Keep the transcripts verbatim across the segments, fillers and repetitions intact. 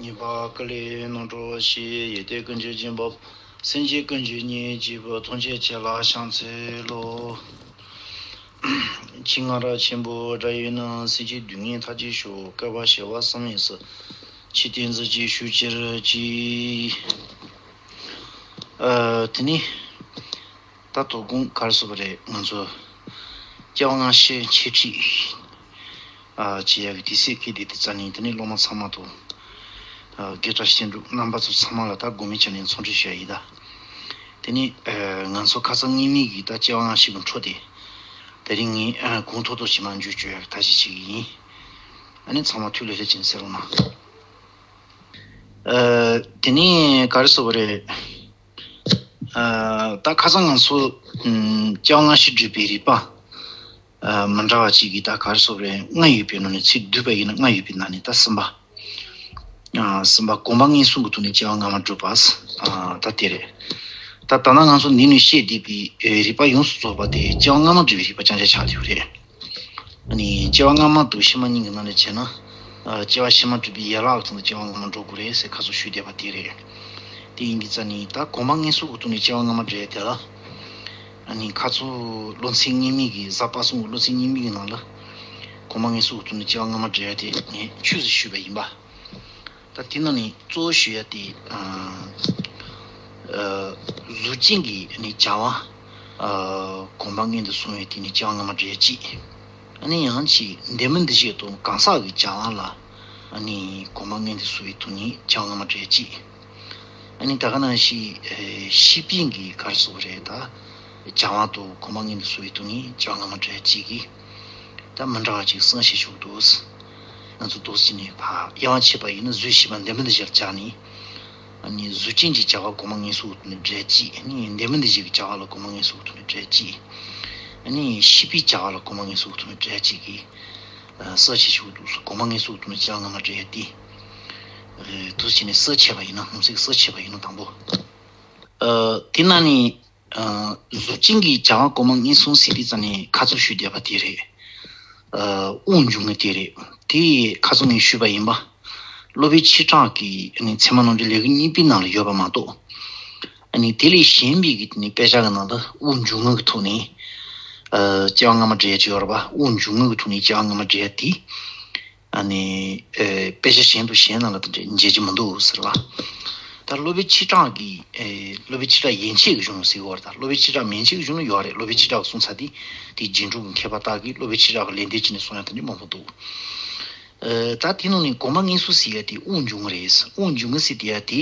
ཉེས་པ་ཀུན་ལས་སྣང་གྲོལ་ཞིང་། ཡེ་ཤེས་ཀུན་གྱི་བྱིན་རླབས་སེམས་ཅན་ཀུན་གྱི་སྙིང་རྗེ་བོ། ཐམས་ཅད་མཁྱེན་ལ་ཕྱག་འཚལ་ལོ། ཕྱི་སྔ་རབས་ཆེན་པོའི་སྒྲ་ཡིས་ནི། སེམས་ཅན་སྡུག་བསྔལ་མཐའ་ཅན་ཤོག། བསྐལ་པ་བྱེ་བ་གསུམ་ཡི་སུ། ཆོས་སྟོན་ཚུལ་གྱིས་ཞུ་ཕྱིར་བགྱི། ཨ། དེ་ནི་ད་དོ་དགོང་ག་རེ་ཟེར་བ་རེད། ང་ཚོ་སྐྱེ་བ་སྔ་ཕྱི་འཆད་ཁྲིད་ཨ་བྱེད་ཡག་གི་དུས་ཚོད་འཁེལ་དེ་དེ་ཙ་ནི། དེ་ནི་སློབ་མ་ཚང་མ་དང་ཨ་དགེ་བཀྲ་ཤིས་སྒྲུབ་རྣམ་པ་ཚོ་ཚང་མ་ལ་ད་དགོང་མོའི་ཆ་ནས་འཚམས་འདྲི་ཞུ་ཡ་ཡིན་ད། དེ་ནི་ཨ་ང་ཚོ་ཁ་སང་སྔོན་མའི་གི་ད་སྐྱེ་བ་སྔ་ཕྱི་གི་འཕྲོ་དེ་དེ་རིང་ངས་ཨ་གོང་མཐོར་འདོན་བྱེད་མ་འཇུག་བཅོས་ཡག་ཐབས་ཤེས་བྱེད་ཀྱི་ཡིན། ཨ་ནི་ཚང་མ་ཐུགས་ལ་ལྷོད་ཅིང་གསན་རོགས་གནང་། ཨ་དེ་ནི་ག་རེ་ཟེར་བ་རེད། ཨ་ད་ཁ་སང་ང་ཚོ་ཨམ་སྐྱེ་བ་སྔ་ཕྱི་སྒྲུབ་པའི་རིགས་པ་ཨ་མི་འདྲ་བ་གཅིག་གིས་ད་ག་རེ་ཟེར་བ་རེད། ལྔ་ཡོད་པའི་ནང་ནས། ཚིག་བསྡུས་པ་ཡིན་ན་ལྔ་ཡོད་པའི་ནང་ནས་ད་གསུམ་པ། ཨ་གསུམ་པ་གོམས་པ་ངན་སོང་གི་ཐོག་ནས་སྐྱེ་བ་སྔ་མ་སྒྲུབ་པ། ཨ་ད་དེ་རེད། ད་ད་ལྟ་ང་ཚོ་འདི་ནས་བཤད་བསྡད་པའི་ཨེ་རིགས་པ་ཡོངས་སུ་རྫོགས་པ་དེ་སྐྱེ་བ་སྔ་མ་སྒྲུབ་པའི་རིགས་པ་རྐྱང་རྐྱང་ཆགས་བསྡད་ཡོད་རེད། ཨ་ནི་སྐྱེ་བ་སྔ་མ་དང་ཕྱི་མ་གཉིས་ཀྱི་ནང་ནས་བྱས་ན། ཨ་སྐྱེ་བ་ཕྱི་མ་སྒྲུབ་པའི་ཡན་ལག་གི་སྟེང་དུ་སྐྱེ་བ་སྔ་མ་འགྲོ་དགོས་རེད་ཟེར་ཁ་སང་ཞུས་བསྡད་པ་དེ་རེད། དེ་ཡིན་དུས་ཙ་ནི་ད་གོམས་པ་ངན་སོང་གི་ཐོག་ནས་སྐྱེ་བ་སྔ་མ་སྒྲུབ་ཡ་དེ་ལ། ཨ་ནི་ཁ་སང་བློ་ཚན་སྔོན་མའི་གི་གཟའ་པ་སངས་ཀྱི་བློ་ཚན་སྔོན་མའི་གི་ནང་ལ། གོམས་པ་ངན་སོང་གི་ཐོག་ནས་སྐྱེ་བ་སྔ་མ་སྒྲུབ་ཡ་དེ་ངས་ཆོས་སུ་ཞུས་པ་ཡིན་པ། ད་དེ་ནང་ནས་གཙོ་བོ་ཞུ་ཡ་དེ། ཨ་ཨ་གཟུགས་ཅན་གྱི་ནི་བྱ་བ་ཨ་གོམས་པ་སྔོན་དུ་སོང་བའི་དེ་ནི་སྐྱེ་བ་སྔ་མ་སྒྲུབ་ཡ་གཅིག། ཨ་ནི་ཡང་ཅིག་འདོད་མིན་འདུ་བྱེད་དང་གང་ཟག་གི་བྱ་བ་ལ་ཨ་ནི་གོམས་པ་སྔོན་དུ་སོང་བའི་དེ་ནི་སྐྱེ་བ་སྔ་མ་སྒྲུབ་ཡ་གཅིག། ཨ་ནི་ད་ག་ནང་བཞིན་ཨ་ཤེས་པའི་གི་ག་རེ་ཟེར་དགོས་རེད་ད། བྱ་བ་དང་གོམས་པ་སྔོན་དུ་སོང་བའི་དེ་ནི་སྐྱེ་བ་སྔ་མ་སྒྲུབ་ཡ་གཅིག་གི། ད་མི་འདྲ་བ་ཅིག་གསུངས་བཞག་འདུག། ང་ཚོ་འདུག་སེ་བྱས་ནས་ཕར་དབྱེ་བ་ཕྱེ་བ་ཡིན་ན། གཟུགས་ཞེས་པ་འདོད་མིན་འདུ་བྱེད་ལ་སྦྱར་ནས། ཨ་ནི་གཟུགས་ཅན་གྱི་བྱ་བ་གོམས་པ་ངན་སོང་གི་ཐོག་ནས་སྒྲུབ་ཡ་གཅིག། ཨ་ནི་འདོད་མིན་འདུ་བྱེད་ཀྱི་བྱ་བ་ལ་གོམས་པ་ངན་སོང་གི་ཐོག་ནས་སྒྲུབ་ཡ་གཅིག། ཨ་ནི་ཤེས་པའི་བྱ་བ་ལ་གོམས་པ་ངན་སོང་གི་ཐོག་ནས་སྒྲུབ་ཡ་གཅིག་གི། ཨ་གསལ་བྱེད་ཞུ་འདུག། གོམས་པ་ངན་སོང་གི་ཐོག་ནས་སྐྱེ་བ་སྔ་མ་སྒྲུབ་ཡ་དེ། ཨ་འདུག་སེ་བྱས་ནས་གསལ་བྱེད་པ་ཡིན་ན། སྣང་སྲིད་གསལ་བྱེད་པ་ཡིན་ན་དང་པོ། ཨ་དེ་ནང་ནས། ཨ་གཟུགས་ཅན་གྱི་བྱ་བ་གོམས་པ་ངན་སོང་ཟེར་དུས་ཙ་ནས་ཁ་སང་ཞུས་བསྡད་པ་དེ་རེད། ཨ་དབུགས་འབྱུང་ངོ་དེ་རེད། དེ་ཁ་སང་ངས་ཞུས་པ་ཡིན་པ། སློབ་དཔོན་ཆོས་གྲགས་ཀྱི་ཨ་ནི་ཚད་མ་རྣམ་འགྲེལ་ལེའུ་གཉིས་པའི་ནང་ལ་ཡོད་པ་མ་གཏོགས། ཨ་ནི་དེ་ལས་གཞན་པའི་གི་ནི་དཔེ་ཆ་གི་ནང་དུ་དབུགས་འབྱུང་ངོ་གི་ཐོག་ནས་ཨ་སྐྱེ་བ་སྔ་མ་སྒྲུབ་ཡ་ཅིག་ཡོད་རེད་པ། དབུགས་འབྱུང་ངོ་གི་ཐོག་ནས་སྐྱེ་བ་སྔ་མ་སྒྲུབ་ཡ་དེ། ཨ་ནི་ཨེ་དཔེ་ཆ་གཞན་དུ་གཞན་ནང་ལ་དེ་འདྲ་མཇལ་རྒྱུ་མི་འདུག་ཟེར་བ། ད་སློབ་དཔོན་ཆོས་གྲགས་ཀྱི་ཨེ་སློབ་དཔོན་ཆོས་གྲགས་ཡན་ཆད་ཀྱི་གཞུང་ཟེར་གྱི་ཡོད་རེད། ད་སློབ་དཔོན་ཆོས་གྲགས་མན་ཆད་ཀྱི་གཞུང་ལ་ཡོད་རེད། སློབ་དཔོན་ཆོས་གྲགས་ཀྱི་གསུང་ཚུལ་དེ་དེ་རྗེས་འགྲོ་གི་མཁས་པ་དག་གིས་སློབ་དཔོན་ཆོས་གྲགས་ཀྱི་ལན་འདེབས་བྱས་ནས་གསུང་ཡ་དེ་འདྲ་མང་པོ་འདུག། ཨེ་ད་དེ་ནང་ནས་གོམས་པ་ངན་སོང་ཟེར་ཡ་དེ་དབུགས་འབྱུང་ངོ་རེད། དབུགས་འབྱུང་ངོ་ཟེར་དེ་ཡ་དེ།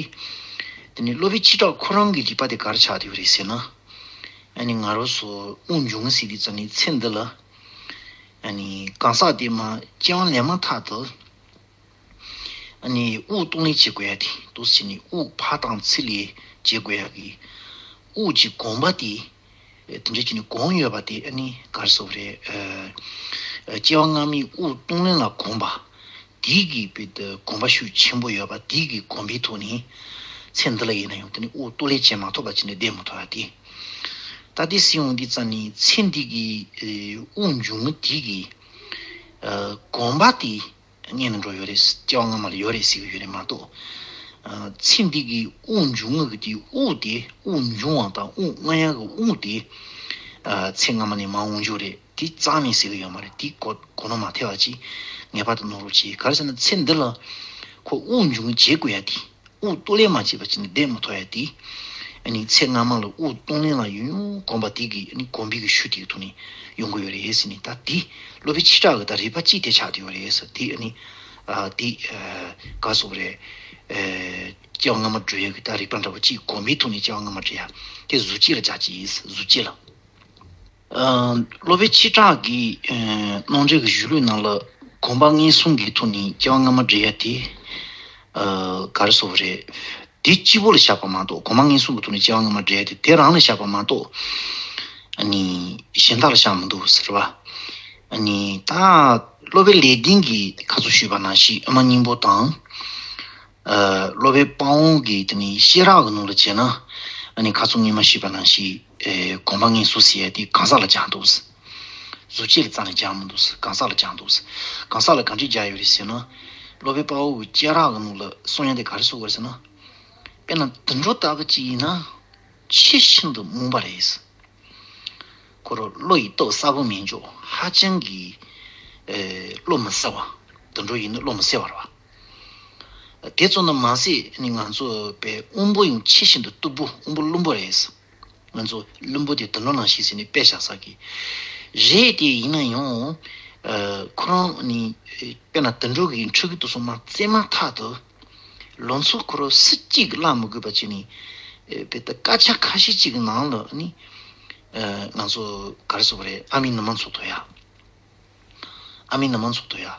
དེ་ནས་སློབ་དཔོན་ཆོས་གྲགས་ཁོ་རང་གི་རིགས་པ་དེ་ག་རེ་ཆགས་བསྡད་ཡོད་རེད་ཟེར་ན། ཨ་ནི་ང་རང་ཚོ་དབུགས་འབྱུང་ངོ་ཟེར་དུས་ཙ་ནི་ཚེ་འདི་ལ། ཨ་ནི་གང་ཟག་དེ་མ་སྐྱེ་བ་ལེན་མ་ཐག་ཏུ། ཨ་ནི་དབུགས་གཏོང་ལེན་བྱེད་དགོས་ཡ་དེ་འདུག་སེ་བྱས་ནས། དབུགས་འཕར་དང་ཚུར་ལེན་བྱེད་དགོས་ཡ་གི་དབུགས་ཀྱི་གོམས་པ་དེ། དེ་འདྲ་བྱས་ནས་གོམས་ཡོད་པ་དེ་ཨ་ནི་ག་རེ་ཟེར་དགོས་རེད། ཨ་སྐྱེ་བ་སྔ་མའི་དབུགས་གཏོང་ལེན་ལ་གོམས་པ། དེའི་གི་དཔེ་དེ་གོམས་པ་ཤུགས་ཆེན་པོ་ཡོད་པ་དེའི་གི་གོམས་པའི་ཐོག་ནས། ཚེ་འདི་ལ་ཡིན་ན་ཡང་དེ་ནི་དབུགས་གཏོང་ལེན་བྱེད་མ་ཐུབ་པ་བྱས་ནས་བསྡད་མི་ཐུབ་པ་དེ། ད་དེ་ཟེར་ཡོང་དུས་ཙ་ནི་ཚེ་འདི་གི་ཨེ་དབུགས་འབྱུང་ངོ་དེ་གི་ཨ་གོམས་པ་དེ་སྔོན་ལ་འགྲོ་ཡོད་རེད། སྐྱེ་བ་སྔ་མ་ལ་ཡོད་རེད་ཟེར་གྱི་ཡོད་རེད་མ་གཏོགས། ཨ་ཚེ་འདི་གི་དབུགས་འབྱུང་ངོ་གི་དེ་དབུགས་དེ་དབུགས་འབྱུང་བ་དང་དབུགས་རྔུབ་ཡག་གི་དབུགས་དེ་ཨ་ཚེ་སྔ་མ་ནས་མར་འོང་རྒྱུ་རེད། དེ་རྩ་ནས་ཟེར་གྱི་ཡོད་མ་རེད། དེ་གོ་གོ་ནོར་མ་ཐེབས་པ་ཅིག་ངེས་པར་དུ་ནོར་རོགས་བྱེད། ག་རེ་ཟེར་ན་ཚེ་འདི་ལ་ཁོ་དབུགས་འབྱུང་ངོ་བྱེད་དགོས་ཡ་དེ། དབུགས་གཏོང་ལེན་མ་བྱས་པ་ཅིག་ནི་བསྡད་མི་ཐུབ་ཡ་དེ། ཨ་ནི་ཚེ་སྔ་མ་ལ་དབུགས་གཏོང་ལེན་ལ་ཡང་ཡང་གོམས་པ་དེ་གི་ཨ་ནི་གོམས་པའི་གི་ཤུགས་དེ་གི་ཐོག་ནས་ཡོང་གི་ཡོད་རེད་ཟེར་ནས། ད་དེ་སློབ་དཔོན་ཆོས་གྲགས་ཀྱི་ད་རིགས་པ་གཅིག་དེ་ཆགས་བསྡད་ཡོད་རེད་ཟེར། དེ་ཨ་ནི་ཨ་དེ་ཨ་ག་རེ་ཟེར་དགོས་རེད། ཨ་སྐྱེ་བ་སྔ་མ་སྒྲུབ་ཡ་གི་ད་རིགས་པ་འདྲ་པོ་གཅིག་གོམས་པའི་ཐོག་ནས་སྐྱེ་བ་སྔ་མ་སྒྲུབ་ཡ་དེ་གཟུགས་སྐྱེས་ལ་སྦྱར་གྱི་ཡིན། གཟུགས་སྐྱེས་ལ། ཨ་སློབ་དཔོན་ཆོས་གྲགས་ཀྱི་ཨ་རྣམ་འགྲེལ་གྱི་གཞུང་ལུགས་ནང་ལ་གོམས་པ་ངན་སོང་གི་ཐོག་ནས་སྐྱེ་བ་སྔ་མ་སྒྲུབ་ཡ་དེ་ཨ་ག་རེ་ཟེར་དགོས་རེད། དེ་གཅིག་པོ་ལ་བཞག་པ་མ་གཏོགས། གོམས་པ་ངན་སོང་གི་ཐོག་ནས་སྐྱེ་བ་སྔ་མ་སྒྲུབ་ཡ་དེ་དེ་རང་ལ་བཞག་པ་མ་གཏོགས། ཨ་ནི་གཞན་དག་ལ་བཞག་མི་འདུག་ཟེར་བ། ཨ་ནི་ད་སློབ་དཔོན་ལེགས་ལྡན་གྱིས་ཁ་སང་ཞུས་པ་ནང་བཞིན་དབུ་མ་སྙིང་པོ་དང་། ཨ་སློབ་དཔོན་དཔའ་བོ་གི་དེ་ནི་ཤེས་རབ་ཀྱི་ནང་ལ་བྱས་ན། ཨ་ནི་ཁ་སང་སྔོན་མ་ཞུས་པ་ནང་བཞིན་ཨེ་གོམས་པ་ངན་སོང་ཟེར་ཡ་དེ་གང་ཟག་ལ་སྦྱར་འདུག། གཟུགས་སྐྱེས་ལ་རྩ་ནས་སྦྱར་མི་འདུག། གང་ཟག་ལ་སྦྱར་འདུག། གང་ཟག་ལ་གང་འདྲས་སྦྱར་ཡོད་རེད་ཟེར་ན། སློབ་དཔོན་དཔའ་བོ་གི་སྐྱེས་རབས་ཀྱི་ནང་ལ་གསུང་ཡ་དེ་ག་རེ་གསུང་གི་རེད་ཟེར་ན། དཔེར་ན་དུད་འགྲོ་ལྟ་བུ་ཅིག་ཡིན་ན་ཆེས་ཤིན་ཏུ་རྨོངས་པ་རེད། ཁོ་རང་བློ་ཡི་སྟོབས་གསལ་པོ་མེད་འཇོག་ཧ་ཅང་གི་ཨེ་བློ་མི་གསལ་བ། དུད་འགྲོ་ཡིན་ན་བློ་མི་གསལ་བ་རེད་བ། དེ་ཙམ་དུ་མ་ཟད་ནི་ང་ཚོ་པའི་དབང་པོ་ཡང་ཆེས་ཤིན་ཏུ་རྟུལ་པོ་དབང་པོ་བླུན་པོ་རེད། ང་ཚོ་བླུན་པོ་དེ་དུད་འགྲོ་ནང་བཞིན་ཟེར་ནས་དཔེ་བཞག་ས་གི་རེད། དེ་ཡིན་ན་ཡང་ཨ་ཁོ་རང་ནི་དཔེར་ན་དུད་འགྲོ་གི་ཕྲུ་གུ་དེ་ཚོ་མ་བཙས་མ་ཐག་ཏུ་ལང་ཚོ་ཁོ་རང་སུ་གཅིག་གིས་བརླག་མི་དགོས་པ་བྱས་ནས་ཨེ་དཔེ་ད་སྐད་ཆ་ཁ་ཤས་ཅིག་གི་ནང་ལ་ནི་ཨ་ང་ཚོ་ག་རེ་ཟེར་དགོས་རེད། ཨ་མའི་ནུ་མ་འཚོ་ཐུབ་ཡ། ཨ་མའི་ནུ་མ་འཚོ་ཐུབ་ཡ།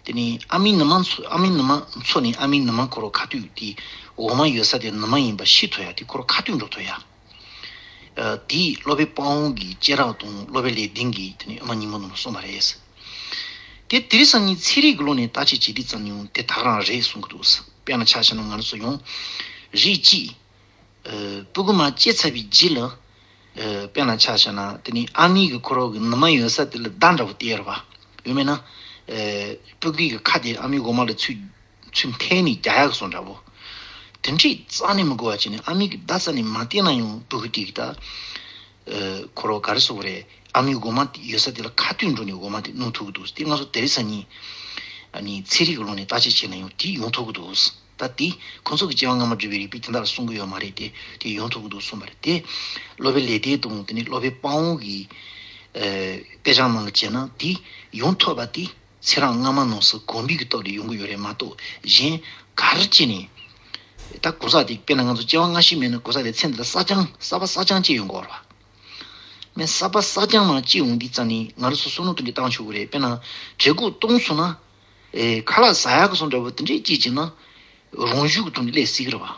དེ་ནི་ཨ་མའི་ནུ་མ་འཚོ་ཨ་མའི་ནུ་མ་འཚོ་ནི་ཨ་མའི་ནུ་མ་ཁོ་རང་ཁ་ཐུག་དེ་འོ་མ་ཡོད་ས་དེ་ནུ་མ་ཡིན་པ་ཤེས་ཐུབ་ཡ་དེ་ཁོ་རང་ཁ་ཐུག་འགྲོ་ཐུབ་ཡ། ཨ་དེ་སློབ་དཔོན་དཔའ་བོ་གི་སྐྱེས་རབས་དང་སློབ་དཔོན་ལེགས་ལྡན་གྱི་དེ་ནི་ཨ་མ་ཉིན་མོ་ནུ་མ་གསུངས་པ་རེད། དེ་དེ་རིང་སང་ཉིན་ཚན་རིག་གི་ལོ་ནས་བརྟག་དཔྱད་བྱེད་དུས་ཙམ་ནས་དེ་དག་རང་རེད་གསུང་གི་འདུག་དཔེར་ན་ཆ་བཞག་ན་ང་ཚོ་ཡང་རིགས་གཅིག་ཨ་སྤུ་གུ་མ་སྐྱེས་ཚར་བའི་རྗེས་ལ་ཨ་དཔེར་ན་ཆ་བཞག་ན་དེ་ནི་ཨ་མའི་གི་ཁོ་རང་གི་ནུ་མ་ཡོད་ས་དེ་ལ་མདའ་འདྲ་པོ་སྟེར་བ་ཡོད་མེད་ན། ཨ་སྤུ་གུའི་གི་ཁ་དེ་ཨ་མའི་མགོ་མ་ལ་ཚུར་ཚུར་འཐེན་ནས་རྒྱག་ཡག་གི་བཟོ་འདྲ་པོ། དེ་འདྲས་རྩ་ནས་མི་དགོས་པ་བྱས་ནས་ཨ་མའི་གི་མདའ་རྩ་ནས་མ་བསྟན་ན་ཡང་སྤུ་གུ་དེ་གི་ད་ཨ་ཁོ་རང་ག་རེ་ཟེར་དགོས་རེད། ཨ་མའི་མགོ་མ་དེ་ཡོད་ས་དེ་ལ་ཁ་ཐུག་འགྲོ་ནས་མགོ་མ་དེ་བསྣུན་ཐུབ་ཀྱི་འདུག་དེ་ང་ཚོ་དེ་རིང་སང་ཉིན་ཨ་ནི་ཚན་རིག་གི་ལོ་ནས་བརྟག་དཔྱད་བྱས་ན་ཡང་དེ་ཡོང་ཐུབ་ཀྱི་འདུག་ད་དེ་ཁོང་ཚོ་གི་སྐྱེ་བ་སྔ་མ་བསྒྲུབས་པའི་རིགས་པས་དེ་འདྲ་ལ་གསུང་གི་ཡོད་མ་རེད་དེ། དེ་ཡོང་ཐུབ་ཀྱི་འདུག་གསུངས་པ་རེད་དེ། སློབ་དཔོན་ལེགས་ལྡན་དང་དེ་ནས་སློབ་དཔོན་དཔའ་བོ་གི་ཨ་དཔེ་ཆ་ནང་ལ་བྱས་ན་དེ་ཡོང་ཐུབ་པ་དེ་ཚེ་རབས་སྔ་མ་ནང་སུ་གོམས་པའི་གི་སྟོབས་ལས་ཡོང་གི་ཡོད་རེད་མ་གཏོགས་གཞན་ག་རེ་བྱས་ནས། ད་གོ་ས་དེ་དཔེར་ན་ང་ཚོ་སྐྱེ་བ་སྔ་ཕྱི་མེད་ན་གོ་ས་དེ་ཚེ་འདི་ལ་གསར་རྐྱང་གསར་པ་གསར་རྐྱང་སྐྱེ་ཡོང་གི་ཡོད་རེད་བ། མི་གསར་པ་གསར་རྐྱང་མ་སྐྱེ་ཡོང་དུས་ཙམ་ནས་ང་རང་ཚོ་བསམ་བློ་དེ་འདྲ་བཏང་ཆོག་གི་རེད། དཔེར་ན་གྲི་གུག་བཏོན་སོང་ན། ཨེ་ཁ་ལག་ཟ་ཡག་གི་བཟོ་འདྲ་པོ་དེ་འདྲས་སྐྱེས་བྱས་ན། རང་ཤུགས་ཀྱི་ཐོག་ནས་སླེབས་སྲིད་ཀྱི་རེད་བ།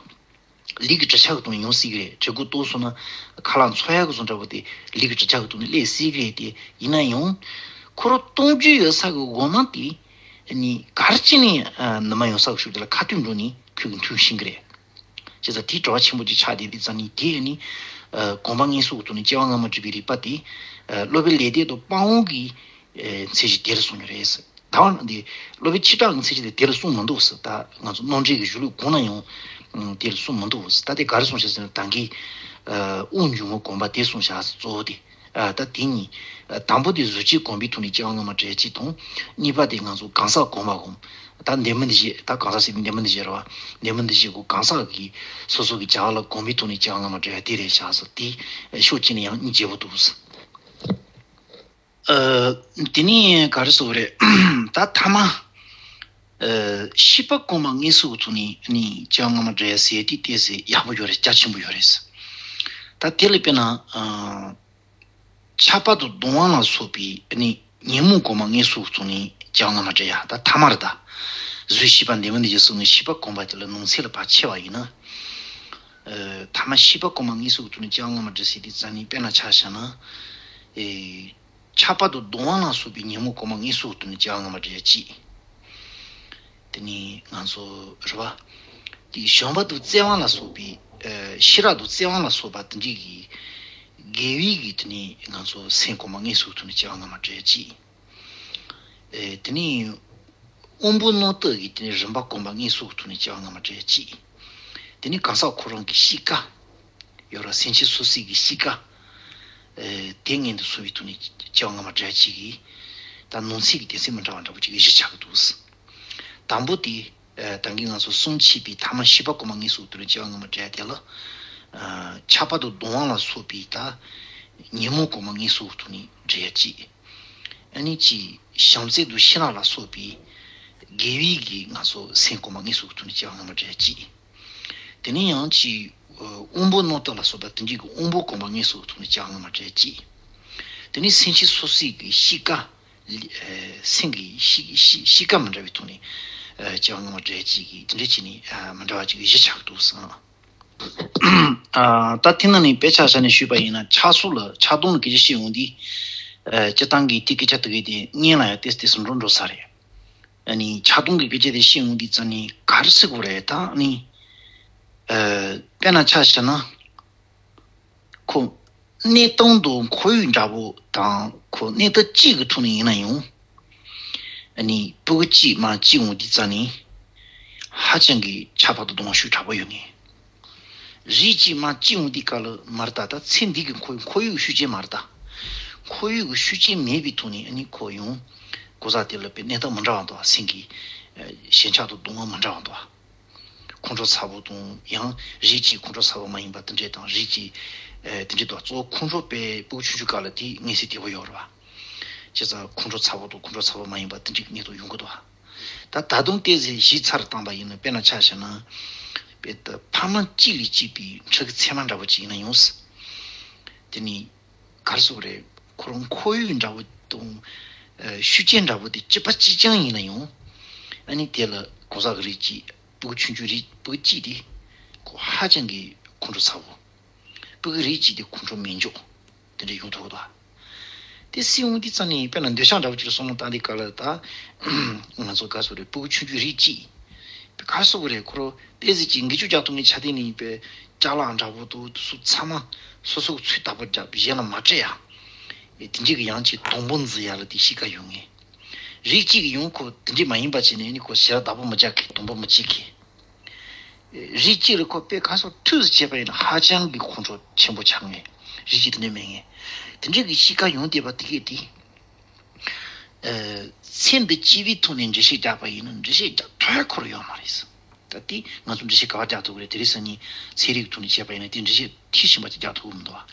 ལུས་ཀྱི་གྲུབ་ཆ་གི་ཐོག་ནས་ཡོང་སྲིད་ཀྱི་རེད། གྲི་གུག་བཏོན་སོང་ན་ཁ་ལག་འཚོ་ཡག་གི་བཟོ་འདྲ་པོ་དེ་ལུས་ཀྱི་གྲུབ་ཆ་གི་ཐོག་ནས་སླེབས་སྲིད་ཀྱི་རེད་དེ། ཡིན་ན་ཡང་། ཁོ་རང་གཏོང་རྒྱུ་ཡོད་ས་གི་འོ་མ་དེ། ནི་ག་རེ་བྱས་ནས་ཨ་ནུ་མ་ཡོང་ས་གི་ཤུགས་དེ་ལ་ཁ་ཐུག་འགྲོ་ནས་ཁོས་ཀྱི་འཐུང་ཤེས་ཀྱི་རེད། བྱས་ཙང་དེའི་དྲི་བ་ཆེན་པོ་ཅིག་ཆགས་བསྡད་དུས་ཙམ་ནས་དེ་ནི། ཨ་གོམས་པ་སྔས་གསོ་གི་ཐོག་ནས་སྐྱེ་བ་སྔ་མ་བསྒྲུབས་པའི་རིགས་པ་དེ། ཨ་སློབ་དཔོན་ལེགས་ལྡན་དང་དཔའ་བོ་གི་ཨ་མཚན་གཞི་དེ་ལ་གསུངས་ཡོད་རེད། ད་བར་འདི་སློབ་དཔོན་ཆོས་གྲགས་ཀྱི་མཚན་གཞི་དེ་དེ་ལ་གསུངས་མི་འདུག་ཟེར། ད་ང་ཚོ་རྣམ་འགྲེལ་གྱི་གཞུང་ལུགས་གང་ན་ཡང་དེ་ལ་གསུངས་མི་འདུག་ཟེར། ད་དེ་ག་རེ་གསུངས་བཞག་ཟེར་ན་ད་གིན་ཨ་དབང་འབྱུང་པོའི་གོམས་པ་དེ་གསུངས་བཞག་ཟེར། གཙོ་བོ་དེ། ཨ་ད་དེ་གཉིས། ཨ་དང་པོ་དེ་གཟུགས་ཅན་གོམས་པའི་ཐོག་ནས་སྐྱེ་བ་སྔ་མ་བསྒྲུབ་ཡ་གཅིག་དང་། གཉིས་པ་དེ་ང་ཚོ་གང་ཟག་གོམས་པ་གོམས། ད་འདས་མ་འདས་ཤེས། ད་གང་ཟག་ཟེར་དུས་འདས་མ་འདས་ཤེས་རེད་བ། འདས་མ་འདས་ཤེས་ཀྱི་གང་ཟག་གི་སོ་སོ་གི་བྱ་བ་ལ་གོམས་པའི་ཐོག་ནས་སྐྱེ་བ་སྔ་མ་བསྒྲུབ་ཡ་དེ་རེད་བཞག་ཟེར། དེ་ཕྱོགས་གཅིག་ནས་ཡང་གཉིས་བརྗེ་པོ་འདུག་ཟེར། ཨ་དེ་ནས་ག་རེ་ཟེར་དགོས་རེད། ད་ཐ་མ་ཨ་ཤེས་པ་གོང་མ་སྔས་གསོ་གི་ཐོག་ནས་ནི་སྐྱེ་བ་སྔ་མ་བསྒྲུབ་ཡ་ཟེར་དེ་ཏོག་ཙམ་ཡག་པོ་ཡོད་རེད། རྒྱ་ཆེན་པོ་ཡོད་རེད། ད་དེ་ལ་དཔེར་ན་ཨ་ཆགས་པ་དང་སྡང་བ་ལ་སོགས་པའི་ནི་ཉོན་མོངས་གོང་མ་སྔས་གསོ་གི་ཐོག་ནས་སྐྱེ་བ་སྔ་མ་བསྒྲུབ་ཡ་ད་ཐ་མ་རེད། ད་གཟུགས་ཤེས་པ་འདས་མ་འདས་ཤེས་གསུམ་ནི་ཤེས་པ་གོང་མ་དེ་ལ་ནང་གསེས་ལ་ཕར་ཕྱེ་བ་ཡིན་ན། ཨ་ཐ་མ་ཤེས་པ་གོང་མ་སྔས་གསོ་གི་ཐོག་ནས་སྐྱེ་བ་སྔ་མ་བསྒྲུབ་ཟེར་དུས་ཙམ་ནས་དཔེར་ན་ཆ་བཞག་ན། ཨེ་ཆགས་པ་དང་སྡང་བ་ལ་སོགས་པའི་ཉོན་མོངས་གོང་མ་སྔས་གསོ་གི་ཐོག་ནས་སྐྱེ་བ་སྔ་མ་བསྒྲུབ་ཡ་གཅིག་དེ་ནས་ང་ཚོ་རེད་བ། དེ་བྱམས་པ་དང་བརྩེ་བ་ལ་སོགས་པའི་ཨེ་ཤེས་རབ་དང་བརྩེ་བ་ལ་སོགས་པ་དེ་འདྲའི་གི་དགེ་བའི་གི་དེ་ནས་ང་ཚོ་སེམས་གོང་མ་སྔས་གསོ་གི་ཐོག་ནས་སྐྱེ་བ་སྔ་མ་བསྒྲུབ་ཡ་གཅིག་ཨེ་དེ་ནས་དབང་པོ་རྣམ་དག་གི་དེ་ནས་རིམ་པ་གོམས་པ་སྔས་གསོ་གི་ཐོག་ནས་སྐྱེ་བ་སྔ་མ་བསྒྲུབ་ཡ་གཅིག་དེ་ནས་གང་ཟག་ཁོ་རང་གི་གཤིས་ཀ་ཡོད་ར། སེམས་ཅན་སོ་སོའི་གི་གཤིས་ཀ་ཨེ་དེ་ངན་དུ་སོང་བའི་ཐོག་ནས་སྐྱེ་བ་སྔ་མ་བསྒྲུབ་ཡ་གཅིག་གིས་ད་ནང་གསེས་ཀྱི་སྡེ་ཚན་མི་འདྲ་བ་འདྲ་པོ་གཅིག་གི་བཞི་ཆགས་ཀྱི་འདུག་དང་པོ་དེ་ཨེ་ད་གིན་ང་ཚོ་གསུམ་ཕྱེ་བའི་ཐ་མ་ཤེས་པ་གོང་མ་སྔས་གསོ་གི་ཐོག་ནས་སྐྱེ་བ་སྔ་མ་བསྒྲུབ་ཡ་དེ་ལ། ཨ་ཆགས་པ་དང་སྡང་བ་ལ་སོགས་པའི་ད་ཉོན་མོངས་གོང་མ་སྔས་གསོ་གི་ཐོག་ནས་བསྒྲུབ་ཡ་གཅིག་ཨ་ནི་གཅིག་བྱམས་བརྩེ་དང་ཤེས་རབ་ལ་སོགས་པའི་དགེ་བའི་གི་ང་ཚོ་སེམས་གོང་མ་སྔས་གསོ་གི་ཐོག་ནས་སྐྱེ་བ་སྔ་མ་བསྒྲུབ་ཡ་གཅིག་དེ་ནས་ཡང་གཅིག་དབང་པོ་རྣམ་དག་ལ་སོགས་པ་དེ་འདྲའི་གི་དབང་པོ་གོང་མ་སྔས་གསོ་གི་ཐོག་ནས་སྐྱེ་བ་སྔ་མ་བསྒྲུབ་ཡ་གཅིག་དེ་ནས་སེམས་ཅན་སོ་སོའི་གི་གཤིས་ཀ་ཨེ་སེམས་ཀྱི་གཤིས་གཤིས་གཤིས་ཀ་མི་འདྲ་བའི་ཐོག་ནས་ཨེ་སྐྱེ་བ་སྔ་མ་བསྒྲུབ་ཡ་གཅིག་གི་དེ་འདྲ་བྱས་ནས་ཨ་མི་འདྲ་བ་གཅིག་གི་བཞི་ཆགས་འདུག་ཟེར། ཨ་ད་དེ་ནང་ནས་དཔེ་ཆ་བཞག་ནས་ཞུས་པ་ཡིན་ན་ཆགས་སོགས་ལ་ཆགས་སྡང་ལ་སྐད་ཆ་བཤད་ཡོང་དུས། ཨ་སྤྱིར་བཏང་གི་དེ་སྐད་ཆ་དེ་གའི་དེ་སྙན་ལ་ཡང་ཏོག་ཙམ་ཏོག་ཙམ་འགྲོ་འགྲོ་ས་རེད། ཨ་ནི་ཆགས་སྡང་གི་སྐད་ཆ་དེ་བཤད་ཡོང་དུས་ཙམ་ནས་ག་རེ་ཟེར་དགོས་རེད། ད་ནི་ཨ་དཔེར་ན་ཆ་བཞག་ན། ཁོ་གནས་སྟངས་དང་ཁོར་ཡུག་འདྲ་པོ་དང་ཁོ་གནས་སྟངས་གཅིག་གི་ཐོག་ནས་ཡིན་ན་ཡང་ ཨ་ནི་སྤུ་གུ་གཅིག་མར་སྐྱེས་འོང་དུས་ཙང་ནས་ཧ་ཅང་གི་ཁྱད་པར་དུ་གདུང་བ་ཤུགས་དྲག་པོ་ཡོད་ངེས། རིགས་གཅིག་མར་སྐྱེས་འོང་དུས་སྐབས་ལ་མར་ད་ལྟ་ཚེ་འདི་གི་ཁོར་ཁོར་ཡུག་ཤུགས་རྐྱེན་མར་ད་ཁོར་ཡུག་གི་ཤུགས་རྐྱེན་མེད་པའི་ཐོག་ནས་ཨ་ནི་ཁོ་ཡང་གོ་ས་དེ་ལ་པའི་གནས་སྟངས་མི་འདྲ་བ་འདུག་སེམས་ཀྱི་ཞེན་ཆགས་དང་གདུང་བ་མི་འདྲ་བ་འདུག་ཁོང་ཁྲོ་ཚ་པོ་དང་ཡང་རིགས་གཅིག་ཁོང་ཁྲོ་ཚ་པོ་མ་ཡིན་པ་དེ་འདྲས་དང་རིགས་གཅིག་དེ་འདྲས་དང་གཙོ་བོ་ཁོང་ཁྲོ་པའི་སྤུ་གུ་ཆུང་ཆུང་སྐབས་ལ་དེ་ངེས་སེ་དེ་བ་ཡོད་རེད་བ། བྱས་ཙང་ཁོང་ཁྲོ་ཚ་པོ་དང་ཁོང་ཁྲོ་ཚ་པོ་མ་ཡིན་པ་དེ་འདྲས་ཀྱི་གནས་སྟངས་ཡོང་གི་འདུག་ད་ད་དུང་ཏོག་ཙམ་ཞིབ་ཚགས་ལ་བཏང་པ་ཡིན་ན་དཔེར་ན་ཆ་བཞག་ན་དཔེ་ད་ཕ་མ་གཅིག་ལས་སྐྱེས་པའི་ཕྲུ་གུ་ཚད་མ་འདྲ་པོ་ཅིག་ཡིན་ན་ཡང་། དེ་ནི་ག་རེ་ཟེར་དགོས་རེད། ཁོ་རང་ཁོར་ཡུག་འདྲ་པོ་དང་ཤུགས་རྐྱེན་འདྲ་པོ་དེ་གཅིག་པ་གཅིག་རྐྱང་ཡིན་ན་ཡང་། ཨ་ནི་དེ་ལ་གང་ཟག་གི་རིགས་གཅིག་སྤུ་གུ་ཆུང་ཆུང་རིགས་སྤུ་གུ་གཅིག་དེ་ཁོ་ཧ་ཅང་གི་ཁོང་ཁྲོ་ཚ་པོ། སྤུ་གུ་རིགས་གཅིག་དེ་ཁོང་ཁྲོ་མི་འཇུག་དེ་འདྲ་ཡོང་ཐུབ་ཀྱི་འདུག་དེ་སྲིད་འོང་དུས་ཙང་ནས་དཔེར་ན་འདོད་ཆགས་འདྲ་པོ་ཅིག་ལ་བསམ་བློ་བཏང་དུས་སྐབས་ལ་ད་ང་ཚོ་ག་རེ་ཟེར་དགོས་རེད། སྤུ་གུ་ཆུང་ཆུང་རིགས་གཅིག་ག་རེ་ཟེར་དགོས་རེད། ཁོ་རང་ཏོག་ཙམ་ཅིག་འགུལ་སྐྱོད་རྒྱག་ཐུབ་མཁན་ཆ་དེ་ནས་པའི་ཅ་ལག་འདྲ་པོ་དང་དེ་ཚོ་ཚང་མ་སོ་སོ་གི་ཚོད་ལྟ་བུ་རྒྱབ་གཞན་ལ་མ་སྤྲད་ཡ། དེ་འདྲའི་གི་ཡང་ཅིག་དང་པོ་འཛིན་ཡ་ལ་དེ་གཤིས་ཀ་ཡོད་ངེས། རིགས་གཅིག་གི་ཡང་ཁོ་དེ་འདྲའི་མ་ཡིན་པ་བྱས་ནས་ནི་ཁོ་ཞེ་དྲག་བདག་པོ་མི་རྒྱག་གི་དང་པོ་མི་བྱེད་གི། རིགས་གཅིག་ལ་ཁོ་དཔེ་ཁ་སོ་ཐུགས་སུ་བྱས་པ་ཡིན་ན་ཧ་ཅང་གི་ཁོང་ཁྲོ་ཆེན་པོ་ཆགས་ངེས། རིགས་གཅིག་དེ་འདྲ་མེད་ངེས། དེ་འདྲའི་གི་གཤིས་ཀ་ཡོང་བསྡད་པ་དེ་གས་དེ། ཨ། ཚེ་འདི་སྐྱེ་བའི་ཐོག་ནས་འགྲེལ་བཤད་རྒྱག་པ་ཡིན་ན་འགྲེལ་བཤད་རྒྱག་ཐུབ་ཡ་ཁོ་རང་ཡོད་མ་རེད། ད་ལྟའི་ང་ཚོ་འགྲེལ་བཤད་ག་པར་རྒྱག་ཐུབ་ཀྱི་རེད། དེ་རིང་སང་ཉིན་ཚན་རིག་གི་ཐོག་ནས་བྱས་པ་ཡིན་ན་དེ་འགྲེལ་བཤད་མཐིལ་ཕྱིན་པ་ཅིག་རྒྱག་ཐུབ་ཀྱི་མི་འདུག་བ།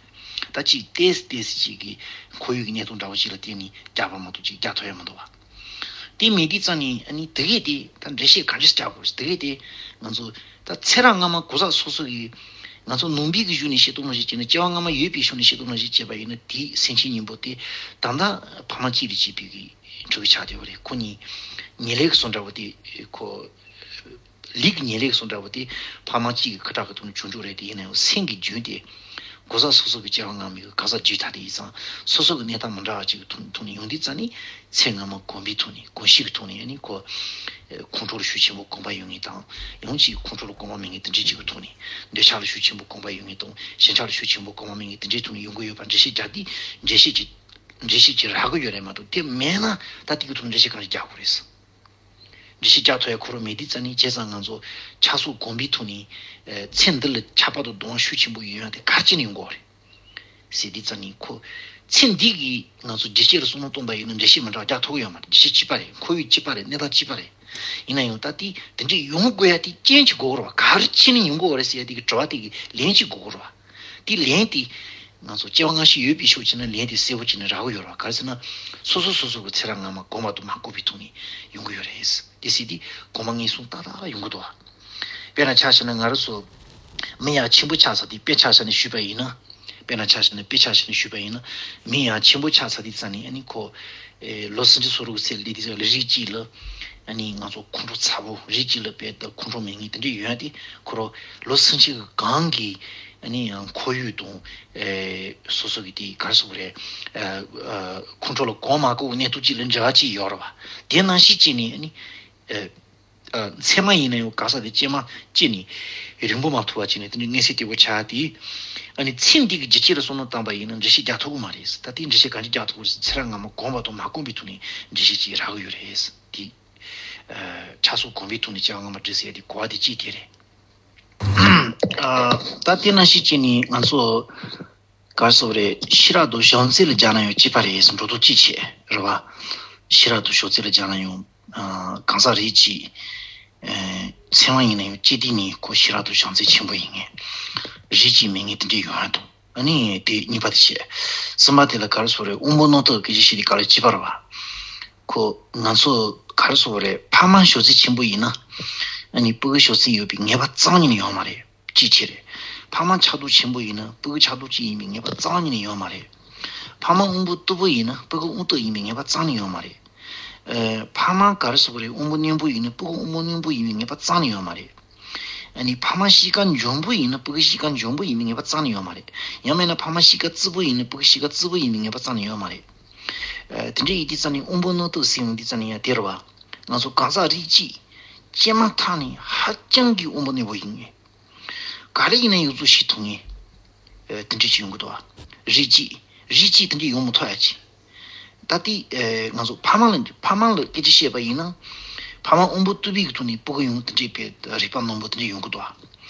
ད་ཅིག་ཏོག་ཙམ་ཏོག་ཙམ་ཅིག་གི་ཁོར་ཡུག་གི་གནས་སྟངས་འདྲ་བོ་ཅིག་ལ་བརྟེན་ནས་རྒྱག་པ་མ་གཏོགས་ཅིག་རྒྱག་ཐུབ་ཡ་མི་འདུག་བ། དེ་མེད་དུས་ཙང་ནས་ཨ་ནི་དེ་གས་དེ་ད་འགྲེལ་བཤད་ག་འདྲས་རྒྱག་དགོས་རེད། དེ་གས་དེ་ང་ཚོ་ད་ཚེ་རབས་སྔ་མ་གོ་ས་སོ་སོ་གི་ང་ཚོ་ནང་པའི་གི་གཞུང་ནས་བཤད་སྟངས་ནང་བཞིན་བྱས་ན། སྐྱེ་བ་སྔ་མ་ཡོད་པའི་ཕྱོགས་ནས་བཤད་སྟངས་ནང་བཞིན་བྱས་པ་ཡིན་ན། དེའི་སེམས་ཅན་གཉིས་པོ་དེ་ད་ལྟ་ཕ་མ་གཅིག་ལས་སྐྱེས་པའི་གི་ཕྲུ་གུ་ཆགས་བསྡད་པ་རེད། ཁོ་གཉིས་ཉེ་ལེགས་སུ་འདྲ་བོ་དེ་ཁོ། ལུས་ཀྱི་ཉེ་ལེགས་སུ་འདྲ་བོ་དེ་ཕ་མ་གཅིག་གི་ཁ་གྲག་གི་ཐོག་ནས་བྱུང་བྱུང་རེད། དེ་ཡིན་ན་ཡང་སེམས་ཀྱི་རྒྱུན་དེ་གོ་ས་སོ་སོ་གི་སྐྱེ་བ་སྔ་མའི་གི་ག་ས་རྒྱུད་ཐ་དད་ཡིན་ཙང་སོ་སོ་གི་གནས་སྟངས་མི་འདྲ་བ་ཅིག་གི་ཐོག་ཐོག་ནས་ཡོང་དུས་ཙང་ནི་ཚེ་སྔ་མ་གོམས་པའི་ཐོག་ནས་གོམས་གཤིས་ཀྱི་ཐོག་ནས་ཡང་ནི་ཁོ་ཁོང་ཁྲོ་ལ་ཤུགས་ཆེན་པོ་གོམས་པ་ཡོད་ངེས་དང་། ཡང་ཅིག་ཁོང་ཁྲོ་ལ་གོམས་པ་མེད་ངེས་དེ་འདྲའི་ཅིག་གི་ཐོག་ནས། འདོད་ཆགས་ལ་ཤུགས་ཆེན་པོ་གོམས་པ་ཡོད་ངེས་དང་ཞེན་ཆགས་ལ་ཤུགས་ཆེན་པོ་གོམས་པ་མེད་ངེས་དེ་འདྲའི་ཐོག་ནས་ཡོང་གི་ཡོད་པ་འགྲེལ་བཤད་རྒྱག་དུས་འགྲེལ་བཤད་ཀྱི་འགྲེལ་བཤད་ཀྱི་རག་གི་ཡོད་རེད་མ་གཏོགས། དེ་མེད་ན་ད་དེ་གི་ཐོག་ནས་འགྲེལ་བཤད་གང་ཞིག་རྒྱག་དགོས་རེད། འགྲེལ་བཤད་རྒྱག་ཐུབ་ཡ་ཁོ་རང་མེད་དུས་ཙང་ནི། བྱས་ཙང་ང་ཚོ་ཆགས་སོགས་གོམས་པའི་ཐོག་ནས་ཚེ་འདི་ལ་ཁྱད་པར་དུ་གདུང་བ་ཤུགས་ཆེན་པོ་ཡོད་ཡ་དེ་ག་རེ་བྱས་ནས་ཡོང་གི་ཡོད་རེད་ཟེར་དུས་ཙང་ནི། ཁོ་ཚེ་འདི་གི་ང་ཚོ་རྒྱུ་རྐྱེན་ལ་བསམ་བློ་གཏོང་པ་ཡིན་ན་འགྲེལ་བཤད་མི་འདྲ་བ་རྒྱག་ཐུབ་ཀྱི་ཡོད་མ་རེད། རྒྱུ་རྐྱེན་གཅིག་པ་རེད། ཁོར་ཡུག་གཅིག་པ་རེད། གནས་སྟངས་གཅིག་པ་རེད། ཡིན་ན་ཡང་ད་ལྟའི་དེ་འདྲས་ཡོང་དགོས་ཡ་དེ་རྐྱེན་གཅིག་དགོས་རེད་བ། ག་རེ་བྱས་ནས་ཡོང་དགོས་རེད་ཟེར་ཡ་དེ་གི་དྲི་བ་དེ་གི་ལན་གཅིག་དགོས་རེད་བ། དེ་ལན་དེ་ང་ཚོ་སྐྱེ་བ་སྔ་ཕྱི་ཡོད་པའི་ཕྱོགས་བྱས་ན་ལན་དེ་གསལ་པོ་བྱས་ནས་རག་གི་ཡོད་རེད་བ། ག་རེ་ཟེར་ན་སོ་སོ་སོ་སོ་གི་ཚེ་རབས་སྔ་མ་གོམས་པ་དང་མ་གོམས་པའི་ཐོག་ནས་ཡོང་གི་ཡོད་རེད། དེ་ཟེར་དུས་གོང་མ་ངན་སོང་ཏག་ཏག་ཡོང་གི་འདུག་བ། དཔེར་ན་ཆ་བཞག་ན་ང་རང་ཚོ་མི་ཡག་ཆེན་པོ་ཆགས་ས་དེ་དཔེ་ཆ་བཞག་ནས་ཞུས་པ་ཡིན་ན། དཔེར་ན་ཆ་བཞག་ན་དཔེ་ཆ་བཞག་ནས་ཞུས་པ་ཡིན་ན། མི་ཡག་ཆེན་པོ་ཆགས་ས་དེ་ཙ་ནས་ཨ་ནི་ཁོ། ཨེ། ལོ་སུམ་ཅུ་སོ་དྲུག་ཚེ་ལས་དེ་ཚོ་ལ་རིགས་གཅིག་ལ་ཨ་ནི་ང་ཚོ་ཁོང་ཁྲོ་ཚ་པོ། རིགས་གཅིག་ལ་དཔེ་ད་ཁོང་ཁྲོ་མེད་ངེས་དེ་འདྲ་ཡོད་ཡ་དེ་ཁོ་རང་ལོ་སུམ་ཅུ་གི་གོང་གི་ཨ་ནི་ཡང་ཁོར་ཡུག་དང་། ཨེ། སོ་སོ་གི་དེ་ག་རེ་ཟེར་དགོས་རེད། ཨ། ཨ། ཁོང་ཁྲོ་ལ་གོམས་མ་གོམས་གནས་སྟངས་གཅིག་ལ་འབྲེལ་བ་གཅིག་ཡོད་རེད་བ། དེ་ནང་བཞིན་བྱས་ནས་ཨ་ནི། ཨེ། ཨ། མཚན་མ་ཡིན་ན་ཡང་ག་ས་དེ་སྐྱེས་མ་སྐྱེས་ནས་རིང་པོ་མ་ཐུབ་པ་བྱས་ནས་དེ་འདྲའི་མངོན་གསལ་དོད་པོ་ཆགས་ཏེ། ཨ་ནི་ཚེ་འདི་གི་རྒྱུ་རྐྱེན་ལ་བསམ་བློ་བཏང་པ་ཡིན་ན་འགྲེལ་བཤད་རྒྱག་ཐུབ་ཀྱི་མ་རེད། ད་ལྟའི་འགྲེལ་བཤད་ག་འདྲ་རྒྱག་ཐུབ་ཀྱི་རེད་ཟེར། ཚེ་རབས་སྔ་མ་གོམས་པ་དང་མ་གོམས་པའི་ཐོག་ནས་འགྲེལ་བཤད་ཅིག་རག་གི་ཡོད་རེད་དེ། ཨ། ཆགས་སོགས་གོམས་པའི་ཐོག་ནས་སྐྱེ་བ་སྔ་མ་འདྲི་ཟེར་ཡ་དེ་གོ་བ་དེ་གཅིག་དེ་རེད། ཨ། ད་དེ་ནང་བཞིན་བྱས་ནས་ང་ཚོ་ག་རེ་ཟེར་དགོས་རེད། ཤེས་རབ་དང་བྱང་སེམས་ལ་སྦྱར་ན་ཡང་གཅིག་པ་རེད་ཟེར། འགྲོ་ལྡོག་གཅིག་བྱས་རེད་བ། ཤེས་རབ་དང་བྱང་སེམས་ལ་སྦྱར་ན་ཡང་། ཨ། གང་ཟག་རིགས་གཅིག་ཨ། ཚེ་དབང་ཡིན་ན་ཡང་སྐྱེ་དུས་ནས་ཁོ་ཤེས་རབ་དང་བྱང་སེམས་ཆེན་པོ་ཡིན་ངེས། རིགས་གཅིག་མེད་ངེས་དེ་འདྲ་ཡོང་ཡ་དང་། ཨ་ནི་དེ་གཉིས་པ་དེ་བྱས། གསུམ་པ་དེ་ལ་ག་རེ་ཟེར་དགོས་རེད། དབང་པོ་རྣམ་དག་སྐད་ཆ་བཤད་དུས་ག་ལ་གཅིག་པ་རེད་བ། ཁོ་ང་ཚོ་ག་རེ་ཟེར་དགོས་རེད། ཕ་མ་བྱང་སེམས་ཆེན་པོ་ཡིན་ན། ཨ་ནི་སྤུ་གུ་བྱང་སེམས་ཡོད་པའི་ངེས་པ་རྩ་བ་ཉིད་ནས་ཡོད་མ་རེད། གཅིག་བྱས་རེད། ཕ་མ་ཕྱག་རྡོར་ཆེན་པོ་ཡིན་ན་སྤུ་གུ་ཕྱག་རྡོར་གཅིག་ཡིན་པའི་ངེས་པ་རྩ་བ་ཉིད་ནས་ཡོད་མ་རེད། ཕ་མ་དབང་པོ་རྟུལ་པོ་ཡིན་ན་སྤུ་གུ་དབང་རྟུལ་ཡིན་པའི་ངེས་པ་རྩ་ནས་ཡོད་མ་རེད། ཨ། ཕ་མ་ག་རེ་ཟེར་དགོས་རེད། དབང་པོ་རྣོན་པོ་ཡིན་ན་སྤུ་གུ་དབང་པོ་རྣོན་པོ་ཡིན་པའི་ངེས་པ་རྩ་ནས་ཡོད་མ་རེད། ཨ་ནི་ཕ་མ་གཤིས་ཀ་འཇམ་པོ་ཡིན་ན་སྤུ་གུ་གཤིས་ཀ་འཇམ་པོ་ཡིན་པའི་ངེས་པ་རྩ་ནས་ཡོད་མ་རེད། ཡང་མིན་ན་ཕ་མ་གཤིས་ཀ་བརྩེ་པོ་ཡིན་ན་སྤུ་གུ་གཤིས་ཀ་བརྩེ་པོ་ཡིན་པའི་ངེས་པ་རྩ་ནས་ཡོད་མ་རེད། ཨ། དེ་འདྲ་ཡིན་དུས་ཙང་ནས་དབང་པོ་རྣོན་རྟུལ་ཟེར་ཡོང་དུས་ཙང་ནས་ཡང་དེ་རེད་བ། ང་ཚོ་གང་ཟག་རིགས་གཅིག་སྐྱེས་མ་ཐག་ནས་ཧ་ཅང་གི་དབང་པོ་རྣོན་པོ་ཡིན་ངེས། ག་རེ་ཡིན་ན་ཡོངས་རྫོགས་ཤེས་ཐུབ་ངེས། ཨ། དེ་འདྲ་ཅིག་ཡོང་གི་འདུག་བ། རིགས་གཅིག་རིགས་གཅིག་དེ་འདྲ་ཡོང་མི་ཐུབ་ཡ་ཅིག་ད་ལྟའི་ཨེ་ང་ཚོ་ཕ་མ་ལ་ཕ་མ་ལ་སྐད་ཆ་བཤད་པ་ཡིན་ན། ཕ་མ་དབང་པོ་རྟུལ་པོའི་གི་ཐོག་ནས་སྤུ་གུ་ཡོང་དེ་འདྲའི་དཔེ་རིག་པ་རྣོན་པོ་དེ་འདྲ་ཡོང་གི་འདུག་ཨ།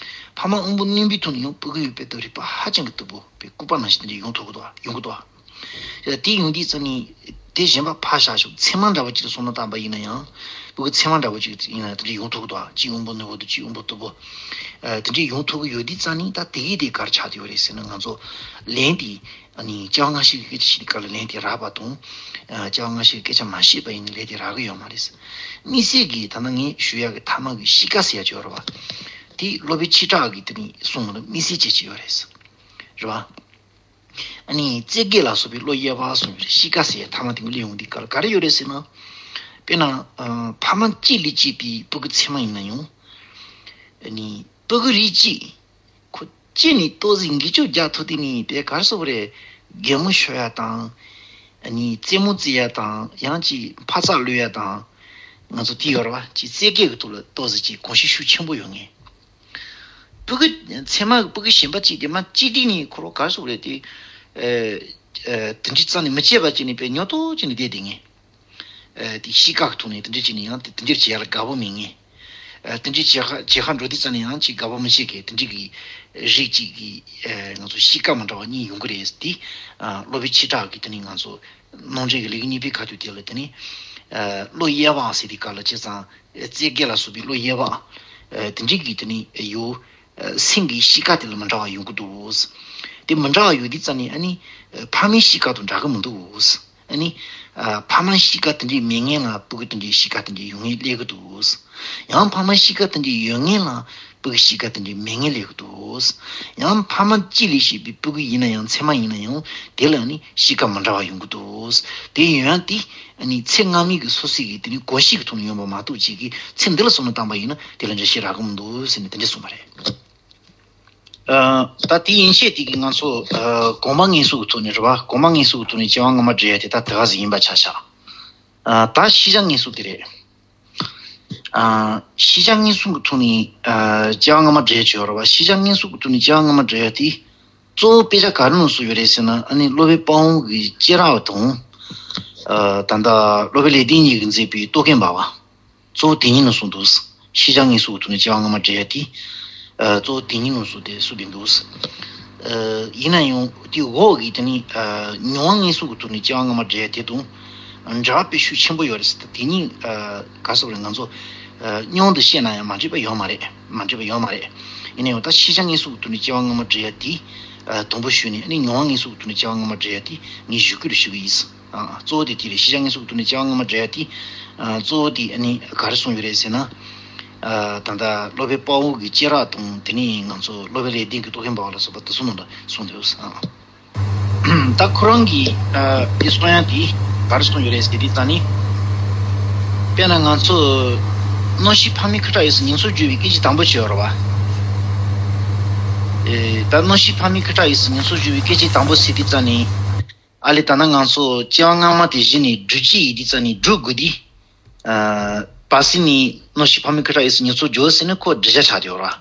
ཕ་མ་དབང་པོ་རྣོན་པོའི་ཐོག་ནས་ཡང་སྤུ་གུ་ཡོད་དཔེ་དེ་རིག་པ་ཧ་ཅང་གི་རྟུལ་པོ་དཔེ་ལྐུགས་པ་ནང་བཞིན་དེ་འདྲ་ཡོང་ཐུབ་གི་འདུག་ཨ། ཡོང་གི་འདུག་ཨ། དེ་ཡོང་དུས་ཙམ་ནས་དེ་གཞན་པ་ཕར་བཞག་ཤོག་ཚད་མ་འདྲ་བོ་ཅིག་ལ་བསམ་བློ་བཏང་པ་ཡིན་ན་ཡང་། སྤུ་གུ་ཚད་མ་འདྲ་བོ་ཅིག་ཡིན་ན་དེ་འདྲ་ཡོང་ཐུབ་གི་འདུག་ཨ། གཅིག་དབང་པོ་རྣོན་པོ་དང་གཅིག་དབང་པོ་རྟུལ་པོ། ཨ། དེ་འདྲ་ཡོང་ཐུབ་གི་ཡོད་དུས་ཙམ་ནས་ད་དེ་གི་དེ་ག་རེ་ཆགས་བསྡད་ཡོད་རེད་ཟེར་ན། ང་ཚོ་ལན་དེ། ཨ་ནི་སྐྱེ་བ་སྔ་ཕྱི་གི་སྐད་ཆ་བཤད་དུས་སྐབས་ལ་ལན་དེ་རག་པ་དང་། ཨ། སྐྱེ་བ་སྔ་ཕྱི་གི་སྐད་ཆ་མ་བཤད་པ་ཡིན་ན་ལན་དེ་རག་གི་ཡོད་མ་རེད། དམིགས་བསལ་གྱིས་ད་ནང་ངས་ཞུ་ཡག་གི་ཐ་མ་གི་གཤིས་ཀ་ཟེར་ཡག་ཅིག་ཡོད་རེད་བ། དེ་སློབ་དཔོན་ཆོས་གྲགས་ཀྱིས་དེ་ནི་གསུངས་པ་ལ་དམིགས་བསལ་བྱས་ཅིག་ཡོད་རེད། རེད་བ། ཨ་ནི་རྩེ་རྒྱལ་ལ་སོགས་པའི་བློ་གཡེར་པ་གསུངས་ཡོད་རེད། གཤིས་ཀ་ཟེར་ཡག་ཐ་མ་དེ་གི་ལ་ཡོང་དུས་སྐབས་ལ་ག་རེ་ཡོད་རེད་ཟེར་ན། དཔེར་ན། ཨ། ཕ་མ་གཅིག་ལས་སྐྱེས་པའི་སྤུ་གུ་ཚད་མ་ཡིན་ན་ཡང་། ཨ་ནི་སྤུ་གུ་རིགས་གཅིག་ཁོ་གཅིག་ནས་ཏོག་ཙམ་འགུལ་སྐྱོད་རྒྱག་ཐུབ་དུས་ནས་དཔེ་ག་རེ་ཟེར་དགོས་རེད། གད་མོ་ཤོར་ཡག་དང་། ཨ་ནི་རྩེད་མོ་རྩེ་ཡག་དང་། ཡང་ཅིག་འཕག་འཚག་གློད་ཡག་དང་། ང་ཚོ་དེ་ཡོད་རེད་བ། ཅིག་རྩེད་སྐས་ཀྱི་ཐོག་ལ་ཏོག་ཙམ་ཅིག་གོམས་གཤིས་ཤུགས་ཆེན་པོ་ཡོད་མཁན། སྤུ་གུ་ཚད་མ་གི་སྤུ་གུ་གཞན་པ་གཅིག་དེ་མ་གཅིག་སྒྲིལ་ནས་ཁོ་རང་ག་རེ་ཟེར་དགོས་རེད། དེ། ཨ། ཨ། དེ་འདྲའི་རྩ་ནས་མི་བྱེད་པ་བྱས་ནས་དཔེ་ཉོབ་ཏོ་བྱས་ནས་བསྡད་བསྡད་མཁན། ཨ། དེ་གཤིས་ཀ་གི་ཐོག་ནས་དེ་འདྲ་བྱས་ནས་ཡང་དེ་དེ་འདྲ་བྱེད་ཡག་ལ་དགའ་པོ་མེད་མཁན། ཨ། དེ་འདྲའི་བྱེད་ཁ་བྱེད་ཁ་འགྲོ་དུས་ཙམ་ནས་ཡང་ཅིག་དགའ་པོ་མི་བྱེད་མཁན་དེ་འདྲའི་གི་རིགས་གཅིག་གི། ཨ། ང་ཚོ་གཤིས་ཀ་མི་འདྲ་བ་གཉིས་ཡོང་གི་རེད། དེ། ཨ། སློབ་དཔོན་ཆོས་གྲགས་ཀྱིས་དེ་ནི་ང་ཚོ་ནང་འདྲེན་གྱི་ལེའུ་གཉིས་པའི་ཁ་ཐུག་དེ་ལ་དེ་ནི། ཨ། བློ་གཡེར་བ་ཟེར་དུས་སྐབས་ལ་བྱས་ཙང་། ཨ། རྩེ་རྒྱལ་ལ་སོགས་པའི་བློ་གཡེར་བ། ཨ། དེ་འདྲའི་གི་དེ་ནི་ཡོད། ཨ། སེམས་ཀྱི་གཤིས་ཀ་དེ་ལ་མི་འདྲ་བ་ཡོང་གི་འདུག་དེ་མི་འདྲ་བ་ཡོད་དུས་ཙམ་ནས་ཨ་ནི། ཨ། ཕ་མའི་གཤིས་ཀ་དང་འདྲ་གི་མི་འདུག་ཨ་ནི། ཨ། ཕ་མའི་གཤིས་ཀ་དེ་འདྲའི་མེད་མཁན་ལ་སྤུ་གུ་དེ་འདྲའི་གཤིས་ཀ་དེ་འདྲའི་ཡོང་ངེས་སླེབས་ཀྱི་འདུག་ཡང་ཕ་མའི་གཤིས་ཀ་དེ་འདྲའི་ཡོད་མཁན་ལ་སྤུ་གུའི་གཤིས་ཀ་དེ་འདྲའི་མེད་མཁན་སླེབས་ཀྱི་འདུག་ཡང་ཕ་མ་གཅིག་ལས་སྐྱེས་པའི་སྤུ་གུ་ཡིན་ན་ཡང་ཚད་མ་ཡིན་ན་ཡང་དེ་ལ་ནི་གཤིས་ཀ་མི་འདྲ་བ་ཡོང་གི་འདུག་དེ་ཡོང་ཡག་དེ་ནི་ཚེ་སྔ་མའི་གི་སོ་སོའི་གི་དེ་ནི་གོམས་གཤིས་ཀྱི་ཐོག་ནས་ཡོང་བ་མ་གཏོགས། ཅིག་གི་ཚེ་འདི་ལ་བསམ་བློ་བཏང་པ་ཡིན་ན་དེ་ལ་འགྲེལ་བཤད་རག་གི་མི་འདུག་ཟེར་ནས་དེ་འདྲ་གསུངས་པ་རེད། ཨ། ད་དེ་ཡན་ཆད་དེ་གི་ང་ཚོ། ཨ། གོང་མ་ངན་སོང་གི་ཐོག་ནས་རེད་བ། གོང་མ་ངན་སོང་གི་ཐོག་ནས་སྐྱེ་བ་སྔ་མ་འདྲེན་ཡག་དེ་ད་དེ་ག་ཟིག་ཡིན་པ་ཆ་བཞག་ཨ། ད་ཤེས་བྱ་ངན་སོང་དེ་རེད། ཨ། ཤེས་བྱ་ངན་སོང་གི་ཐོག་ནས། ཨ། སྐྱེ་བ་སྔ་མ་འདྲེན་ཡག་ཅིག་ཡོད་རེད་བ། ཤེས་བྱ་ངན་སོང་གི་ཐོག་ནས་སྐྱེ་བ་སྔ་མ་འདྲེན་ཡག་དེ་གཙོ་བོ་དཔེ་ཆ་ག་རེ་ནང་གསུངས་ཡོད་རེད་ཟེར་ན། ཨ་ནི་སློབ་དཔོན་དཔའ་བོ་གི་སྐྱེས་རབས་དང་། ཨ། ད་ལྟ་སློབ་དཔོན་ལེགས་ལྡན་གཉིས་ཀྱིས་མཛད་པའི་རྟོག་གེ་འབར་བ། གཙོ་བོ་དེ་གཉིས་ནང་གསུངས་འདུག་ཤེས་བྱ་ངན་སོང་གི་ཐོག་ནས་སྐྱེ་བ་སྔ་མ་འདྲེན་ཡག་དེ། ཨ། གཙོ་བོ་དེ་གཉིས་ནང་གསུངས་ཏེ་གསུངས་ཏེ་འདུག་ཨ། ཡིན་ན་ཡང་དེའི་འོག་གི་དེ་ནི། ཨ། མྱོང་བ་ངན་སོང་གི་ཐོག་ནས་སྐྱེ་བ་སྔ་མ་འདྲེན་ཡག་དེ་དང་འབྲེལ་བ་དཔེ་ཤུགས་ཆེན་པོ་ཡོད་རེད་ཟེར། ད་དེ་གཉིས། ཨ། ག་རེ་ཟེར་དགོས་རེད། ང་ཚོ། ཨ། སྙོམས་དུ་བཤད་ན་ཡང་མ་འགྲིག་པ་ཡོད་མ་རེད། མ་འགྲིག་པ་ཡོད་མ་རེད། ཡིན་ན་ཡང་ད་ཤེས་བྱ་ངན་སོང་གི་ཐོག་ནས་སྐྱེ་བ་སྔ་མ་འདྲེན་ཡག་དེ། ཨ། དང་པོ་ཞུས་ནས། ཨ་ནི་མྱོང་བ་ངན་སོང་གི་ཐོག་ནས་སྐྱེ་བ་སྔ་མ་འདྲེན་ཡག་དེ་ངས་གཞུག་གུ་ལ་ཞུ་གི་ཡིན། ཨ། གཙོ་བོ་དེ་དེ་རེད། ཤེས་བྱ་ངན་སོང་གི་ཐོག་ནས་སྐྱེ་བ་སྔ་མ་འདྲེན་ཡག་དེ། ཨ། གཙོ་བོ་དེ་ཨ་ནི་ག་རེ་གསུངས་ཡོད་རེད་ཟེར་ན། ཨ། ད་ལྟ་སློབ་དཔོན་དཔའ་བོ་གི་སྐྱེས་རབས་དང་། དེ་ནས་ང་ཚོ་སློབ་དཔོན་ལེགས་ལྡན་གྱི་རྟོག་གེ་འབར་བ་ལ་སོགས་པ་དེ་ཚོ་ནང་ལ་གསུངས་འདུག་ཨ། ད་ཁོ་རང་གིས། ཨ། དེ་གསུང་ཡག་དེ་ག་རེ་གསུངས་ཡོད་རེད་ཟེར་དུས་ཙམ་ནས། དཔེར་ན་ང་ཚོ་རྣམ་ཤེས་ཕ་མའི་ཁུ་ཁྲག་གཡས་སུ་ཉེར་ཚོགས་བསྒྱུར་བའི་སྐད་ཅིག་དང་པོ་ཅིག་ཡོད་རེད་བ། ཨེ། ད་རྣམ་ཤེས་ཕ་མའི་ཁུ་ཁྲག་གཡས་སུ་ཉེར་ཚོགས་བསྒྱུར་བའི་སྐད་ཅིག་དང་པོ་ཟེར་དུས་ཙམ་ནས། ཨ་ལས་ད་ནི་ང་ཚོ་སྐྱེ་བ་སྔ་མ་དེ་གཞི་ནས་སྒྲུབ་བྱེད་ཡིན་དུས་ཙམ་ནས་སྒྲུབ་དགོས་དུས། ཨ། བར་སྲིད་ནས་རྣམ་ཤེས་ཕ་མའི་ཁུ་ཁྲག་གཡས་སུ་ཉེར་ཚོགས་བསྒྱུར་ཟེར་ནས་ཁོ་འགྲེལ་བཤད་ཆགས་བསྡད་ཡོད་རེད།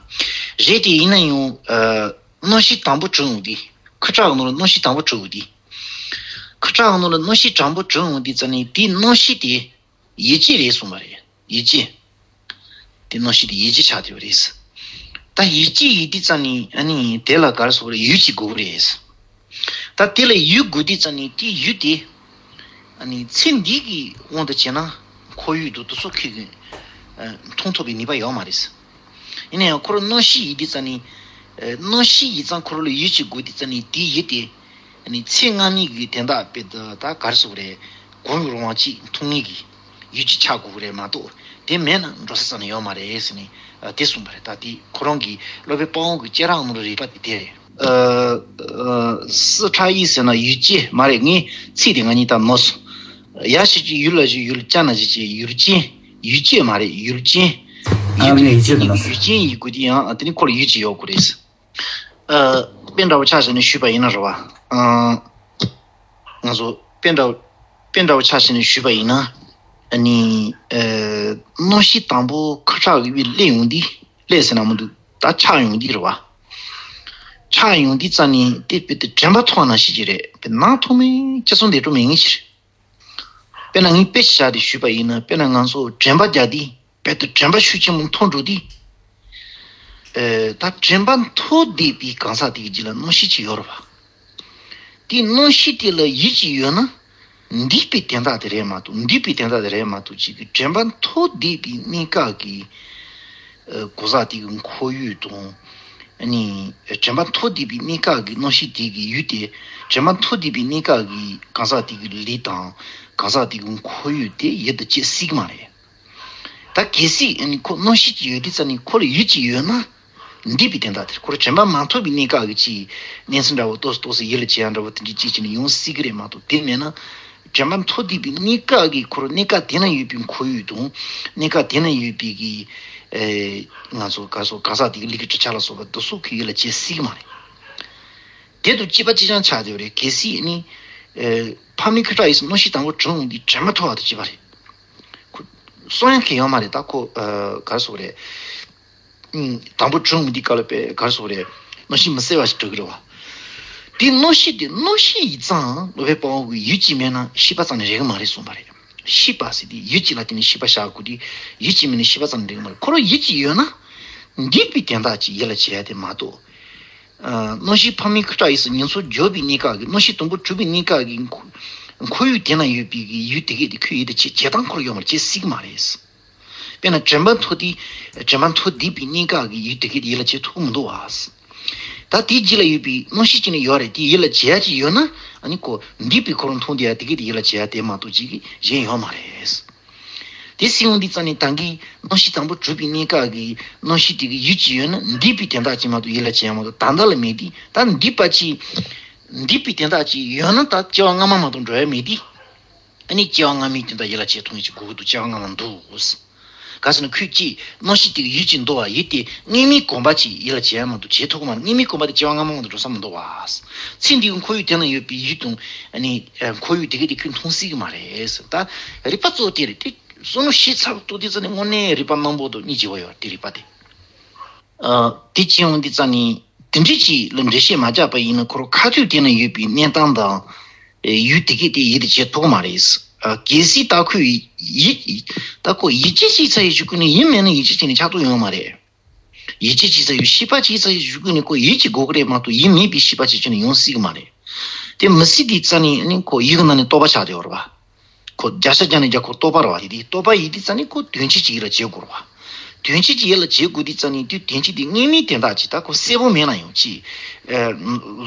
རེད་དེ་ཡིན་ན་ཡང་། ཨ། རྣམ་ཤེས་དང་པོ་གྲུབ་འོང་དུས། ཁུ་ཁྲག་གི་ནང་ལ་རྣམ་ཤེས་དང་པོ་གྲུབ་འོང་དུས། ཁུ་ཁྲག་གི་ནང་ལ་རྣམ་ཤེས་དང་པོ་གྲུབ་འོང་དུས་ཙམ་ནས་དེའི་རྣམ་ཤེས་དེ། ཡིད་ཀྱི་རེད་གསུངས་པ་རེད། ཡིད་ཀྱི། དེ་རྣམ་ཤེས་དེ་ཡིད་ཀྱི་ཆགས་བསྡད་པ་རེད། ད་ཡིད་ཀྱི་ཡིན་དུས་ཙམ་ནས་ཨ་ནི་དེ་ལ་ག་རེ་ཟེར་དགོས་རེད། ཡུལ་གཅིག་དགོས་ཀྱི་རེད། ད་དེ་ལ་ཡུལ་དགོས་དུས་ཙམ་ནས་དེའི་ཡུལ་དེ་ཨ་ནི་ཚེ་འདི་གི་དབང་དུ་བྱས་ན་འཁོར་ཡུག་དང་དེ་ཚོ་ཁོས་ཀྱིས་མཐོང་ཐུབ་པའི་ནུས་པ་ཡོད་མ་རེད། ཡིན་ན་ཡང་ཁོ་རང་རྣམ་ཤེས་ཡིན་དུས་ཙམ་ནས། ཨ། རྣམ་ཤེས་ཡིན་ཙང་ཁོ་རང་ལ་ཡུལ་གཅིག་དགོས་དུས་ཙམ་ནས་དེའི་ཡུལ་དེ། ཨ་ནི་ཚེ་སྔ་མའི་གི་དོན་དག་དཔེ་དེ་ད་ག་རེ་ཟེར་དགོས་རེད། གོ་ཡུལ་རང་དབང་གཅིག་མཐོང་ངེས་ཀྱི་ཡུལ་གཅིག་ཆགས་དགོས་ཀྱི་རེད་མ་གཏོགས། དེ་མེད་ན་འགྲོ་ས་རྩ་ནས་ཡོད་མ་རེད་ཟེར་ནས། ཨ། དེ་གསུངས་པ་རེད། ད་དེ་ཁོ་རང་གི་སློབ་དཔོན་དཔའ་བོ་གི་སྐྱེས་རབས་ནང་ལ་རིགས་པ་དེ་དེ་རེད། ཨ། ཨ། སི་ཁྲ་ཡིག་ཟེར་ན་ཡུལ་སྐྱེས་མ་རེད། ངས་ཚིག་དེ་ང་གཉིས་ད་ནོར་སོང་། ཡ་ཞིག་ཅིག་ཡུལ་ལ་ཞིག་ཡུལ་ཅ་ན་ཞིག་ཅིག་ཡུལ་ཅན། ཡུལ་སྐྱེས་མ་རེད། ཡུལ་ཅན། ཨ། ཡུལ་ངས་ཡུལ་སྐྱེས་ཟེར་ན། ཡུལ་ཅན་ཡིན་དགོས་དུས་ཡང་དེ་ནི་ཁོ་ལ་ཡུལ་གཅིག་ཡོད་དགོས་རེད། ཨ། དཔེ་འདྲ་བོ་ཆ་བཞག་ནས་ཞུས་པ་ཡིན་ན་རེད་བ། ཨ། ང་ཚོ་དཔེ་འདྲ་བོ་དཔེ་འདྲ་བོ་ཆ་བཞག་ནས་ཞུས་པ་ཡིན་ན། ཨ་ནི། ཨ། རྣམ་ཤེས་དང་པོ་ཁུ་ཁྲག་གི་དབུས་སླེབས་ཡོང་དུས། སླེབས་ཟེར་ན་མི་འདུག་ད་ཆགས་ཡོང་དུས་རེད་བ། ཆགས་ཡོང་དུས་ཙམ་ནས་དེ་དཔེ་དེ་དྲན་པ་ཐོང་བ་ནང་བཞིན་ཅིག་རེད། དཔེ་ནང་ཐོག་མའི་སྐྱེ་ཚོགས་འདས་གྲོངས་མེད་ངེས་ཅིག་རེད། དཔེར་ན་ངས་དཔེ་བཞག་སྟེ་ཞུས་པ་ཡིན་ན། དཔེར་ན་ང་ཚོ་དྲན་པ་བརྒྱབ་དུས་རྦད་དེ་དྲན་པ་ཤུགས་ཆེན་པོ་མཐོ་འགྲོ་དུས། ཨེ། ད་དྲན་པ་མཐོ་བསྡད་པའི་གང་ཟག་དེ་གི་རྗེས་ལ་རྣམ་ཤེས་ཅིག་ཡོད་རེད་བ། དེ་རྣམ་ཤེས་དེ་ལ་ཡིད་ཅིག་ཡོད་ན། འདས་པའི་དོན་དག་དེ་རེད་མ་གཏོགས། འདས་པའི་དོན་དག་དེ་རེད་མ་གཏོགས། ཅིག་གི་དྲན་པ་མཐོ་བསྡད་པའི་གནས་སྐབས་ཀྱི། ཨེ། གང་ཟག་དེ་གི་ཁོར་ཡུག་དང་། ཨ་ནི་དྲན་པ་མཐོ་བསྡད་པའི་གནས་སྐབས་ཀྱི་རྣམ་ཤེས་དེ་གི་ཡུལ་དེ། དྲན་པ་མཐོ་བསྡད་པའི་གནས་སྐབས་ཀྱི་གང་ཟག་དེ་གི་ལུས་དང་། གང་ཟག་དེ་གི་ཁོར་ཡུག་དེ་ཡུལ་དུ་བྱེད་སྲིད་ཀྱི་མ་རེད། ད་གལ་སྲིད་ཨ་ནི་ཁོ་རྣམ་ཤེས་ཅིག་ཡོད་དུས་ཙ་ནི། ཁོ་ལ་ཡུལ་ཅིག་ཡོད་ན། འདས་པའི་དོན་དག་དེར་ཁོ་རང་དྲན་པ་མ་ཐོབ་པའི་གནས་སྐབས་ཀྱི་ཅིག་གནས་ཚུལ་འདྲ་བོ། ཏོག་ཙམ་ཏོག་ཙམ་ཡིད་ལ་བྱེད་ཡ་འདྲ་བོ་དེ་འདྲའི་ཅིག་བྱས་ནས་ཡོང་སྲིད་ཀྱི་རེད་མ་གཏོགས། དེ་མེད་ན། དྲན་པ་མཐོ་བསྡད་པའི་གནས་སྐབས་ཀྱི་ཁོ་རང་གནས་སྐབས་དེ་ན་ཡོད་པའི་ཁོར་ཡུག་དང་། གནས་སྐབས་དེ་ན་ཡོད་པའི་གི། ཨེ། ང་ཚོ་ག་སོ་ག་ས་དེ་གི་ལུས་ཀྱི་གྲུབ་ཆ་ལ་སོགས་པ་དེ་ཚོ་ཁོའི་ཡིད་ལ་བྱེད་སྲིད་ཀྱི་མ་རེད། དེ་དང་གཅིག་པ་གཅིག་རྐྱང་ཆགས་བསྡད་པ་རེད། གལ་སྲིད་ནི། ཨེ། ཕ་མའི་ཁ་ཐུག་ཡིན་ཙང་རྣམ་ཤེས་དང་པོ་གྲུབ་འོང་དུས་དྲན་པ་མཐོ་བ་དང་གཅིག་པ་རེད། ཁོ་གསུང་ཡ་མཁན་ཡོད་མ་རེད། ད་ཁོ། ཨ། ག་རེ་ཟེར་དགོས་རེད། ཨུམ། དང་པོ་གྲུབ་འོང་དུས་སྐབས་ལ་དཔེ་ག་རེ་ཟེར་དགོས་རེད། རྣམ་ཤེས་མི་གསལ་བ་ཞིག་འགྲོ་གི་རེད་བ། དེ་རྣམ་ཤེས་དེ་རྣམ་ཤེས་ཡིན་ཙང་། སློབ་དཔོན་དཔའ་བོ་གིས་ཡུལ་གཅིག་མེད་ན་ཤེས་པ་རྩ་ནས་རེག་གི་མ་རེད་གསུངས་པ་རེད། ཤེས་པ་ཟེར་དུས་ཡུལ་གཅིག་ལ་བརྟེན་ནས་ཤེས་པ་བཞག་དགོས་དུས། ཡུལ་གཅིག་མེད་ན་ཤེས་པ་རྩ་ནས་རེག་གི་མ་རེད། ཁོ་རང་ཡུལ་གཅིག་ཡོད་ན། འདས་པའི་དོན་དག་ཅིག་ཡིད་ལ་བྱེད་ཡ་དེ་མ་གཏོགས། ཨ། རྣམ་ཤེས་ཕ་མའི་ཁ་ཐུག་ཡིན་ཙང་ཉིན་མཚན་འགྱུར་བའི་གནས་སྐབས་ཀྱི། རྣམ་ཤེས་དང་པོ་གྲུབ་པའི་གནས་སྐབས་ཀྱི་ཁོ། ཁོར་ཡུག་དེ་ན་ཡོད་པའི་གི་ཡུལ་དེ་གས་དེ་ཁོའི་ཡིད་དུ་བྱེད། བྱེད་སྟངས་ཁོ་རང་ཡོད་མ་རེད། བྱེད་སྲིད་ཀྱི་མ་རེད། དཔེར་ན་དྲན་པ་མཐོ་དུས། དྲན་པ་མཐོ་བསྡད་པའི་གནས་སྐབས་ཀྱི་ཡུལ་དེ་གས་དེ་ཡིད་ལ་བྱེད་ཐུབ་ཀྱི་མི་འདུག་བ། ད་དེའི་རྗེས་ལ་ཡོད་པའི་རྣམ་ཤེས་ཅིག་ནི་ཡོད་རེད། དེ་ཡིད་ལ་བྱེད་ཡ་ཅིག་ཡོད་ན། ཨ་ནི་ཁོ་འདས་པའི་ཁོ་རང་མཐོང་བསྡད་ཡ་དེ་གས་དེ་ཡིད་ལ་བྱེད་ཡ་དེ་མ་གཏོགས་ཅིག་གཞན་ཡོད་མ་རེད། དེ་སྲིད་འོང་དུས་ཙ་ནི་ད་གིན་རྣམ་ཤེས་དང་པོ་གྲུབ་པའི་གནས་སྐབས་ཀྱི་རྣམ་ཤེས་དེ་གི་ཡུལ་ཅིག་ཡོད་ན། འདས་པའི་དོན་དག་ཅིག་མ་གཏོགས་ཡིད་ལ་བྱེད་ཡ་མ་གཏོགས་ད་ལྟ་ལ་མེད་དུས། ད་འདས་པ་ཅིག་འདས་པའི་དོན་དག་ཅིག་ཡོད་ན། ད་སྐྱེ་བ་སྔ་མ་མ་གཏོགས་འགྲོ་ཡ་མེད་དུས། ཨ་ནི་སྐྱེ་བ་སྔ་མའི་དོན་དག་ཡིད་ལ་བྱེད་ཐུབ་མཁན་ཅིག་དགོས་ཀྱི་འདུག་སྐྱེ་བ་སྔ་མ་འདུག་ག་ཟེར་ན་ཁོས་ཅིག་རྣམ་ཤེས་དེ་གི་ཡུལ་ཅིག་འདུག་བ། ཡུལ་དེ་དངོས་མེད་གོམས་པ་ཅིག་ཡིད་ལ་བྱེད་ཡ་མ་གཏོགས་བྱེད་ཐུབ་ཀྱི་མ་རེད། དངོས་མེད་གོམས་པ་དེ་སྐྱེ་བ་སྔ་མ་མ་གཏོགས་འགྲོ་ས་མི་འདུག་བ། ཚེ་འདིའི་ཁོར་ཡུག་དེ་ན་ཡོད་པའི་ཡུལ་དང་། ཨ་ནི་ཁོར་ཡུག་དེ་གས་དེ་ཁོས་མཐོང་སྲིད་ཀྱི་མ་རེད་ཟེར། ད་རིགས་པ་གཙོ་བོ་དེ་རེད། དེ་བསམ་བློ་ཞིབ་ཚགས་གཏོང་དུས་ཙ་ནི་དངོས་གནས་རིགས་པ་རྣོན་པོ་དང་སྙིང་རྗེ་བོ་ཡོད་རེད། དེ་རིགས་པ་དེ། ཨ། དེ་བྱས་འོང་དུས་ཙ་ནི་དེ་འདྲ་ཅིག་ལ་འགྲེལ་བཤད་མ་རྒྱག་པ་ཡིན་ན། ཁོ་རང་ཁ་ཐུག་དེ་ན་ཡོད་པའི་གནས་སྟངས་དང་། ཨེ། ཡུལ་དེ་གས་དེ་ཡིད་དུ་བྱེད་ཐུབ་ཀྱི་མ་རེད། ཨ། གལ་སྲིད་ད་ཁོས་ཡིད། ད་ཁོ་ཡིད་ཆེས་བྱས་ཚར་བའི་གཞུག་གུ་ནས། ཡིད་མེད་ན་ཡིད་ཆེས་བྱས་ནས་ཆགས་ཐུབ་ཡོད་མ་རེད། ཡིད་ཆེས་བྱས་ཚར་བའི། ཤེས་པ་སྐྱེས་ཚར་བའི་གཞུག་གུ་ནས་ཁོ་ཡིད་ཅིག་དགོས་ཀྱི་རེད་མ་གཏོགས། ཡིད་མེད་པའི་ཤེས་པ་ཅིག་བྱས་ནས་ཡོང་སྲིད་ཀྱི་མ་རེད། དེ་མི་སྲིད་དུས་ཙ་ནི་ནི་ཁོ་ཡིད་ཀྱི་ནང་ནས་རྟོག་པ་ཆགས་བསྡད་ཡོད་རེད་བ། ཁོ་བརྒྱ་ཆ་བརྒྱ་ནས་བརྒྱ་ཁོ་རྟོག་པ་རེད་བ། དེ་དེ་རྟོག་པ་ཡིན་དུས་ཙ་ནི་ཁོ་དོན་སྤྱི་ཅིག་ཡིད་ལ་བྱེད་དགོས་རེད་བ། དོན་སྤྱི་ཅིག་ཡིད་ལ་བྱེད་དགོས་དུས་ཙ་ནི། དེ་དོན་སྤྱི་དེ་དངོས་མེད་དོན་དག་ཅིག་ད་ཁོ་གསལ་པོ་མེད་ན་ཡང་ཅིག་ཨེ།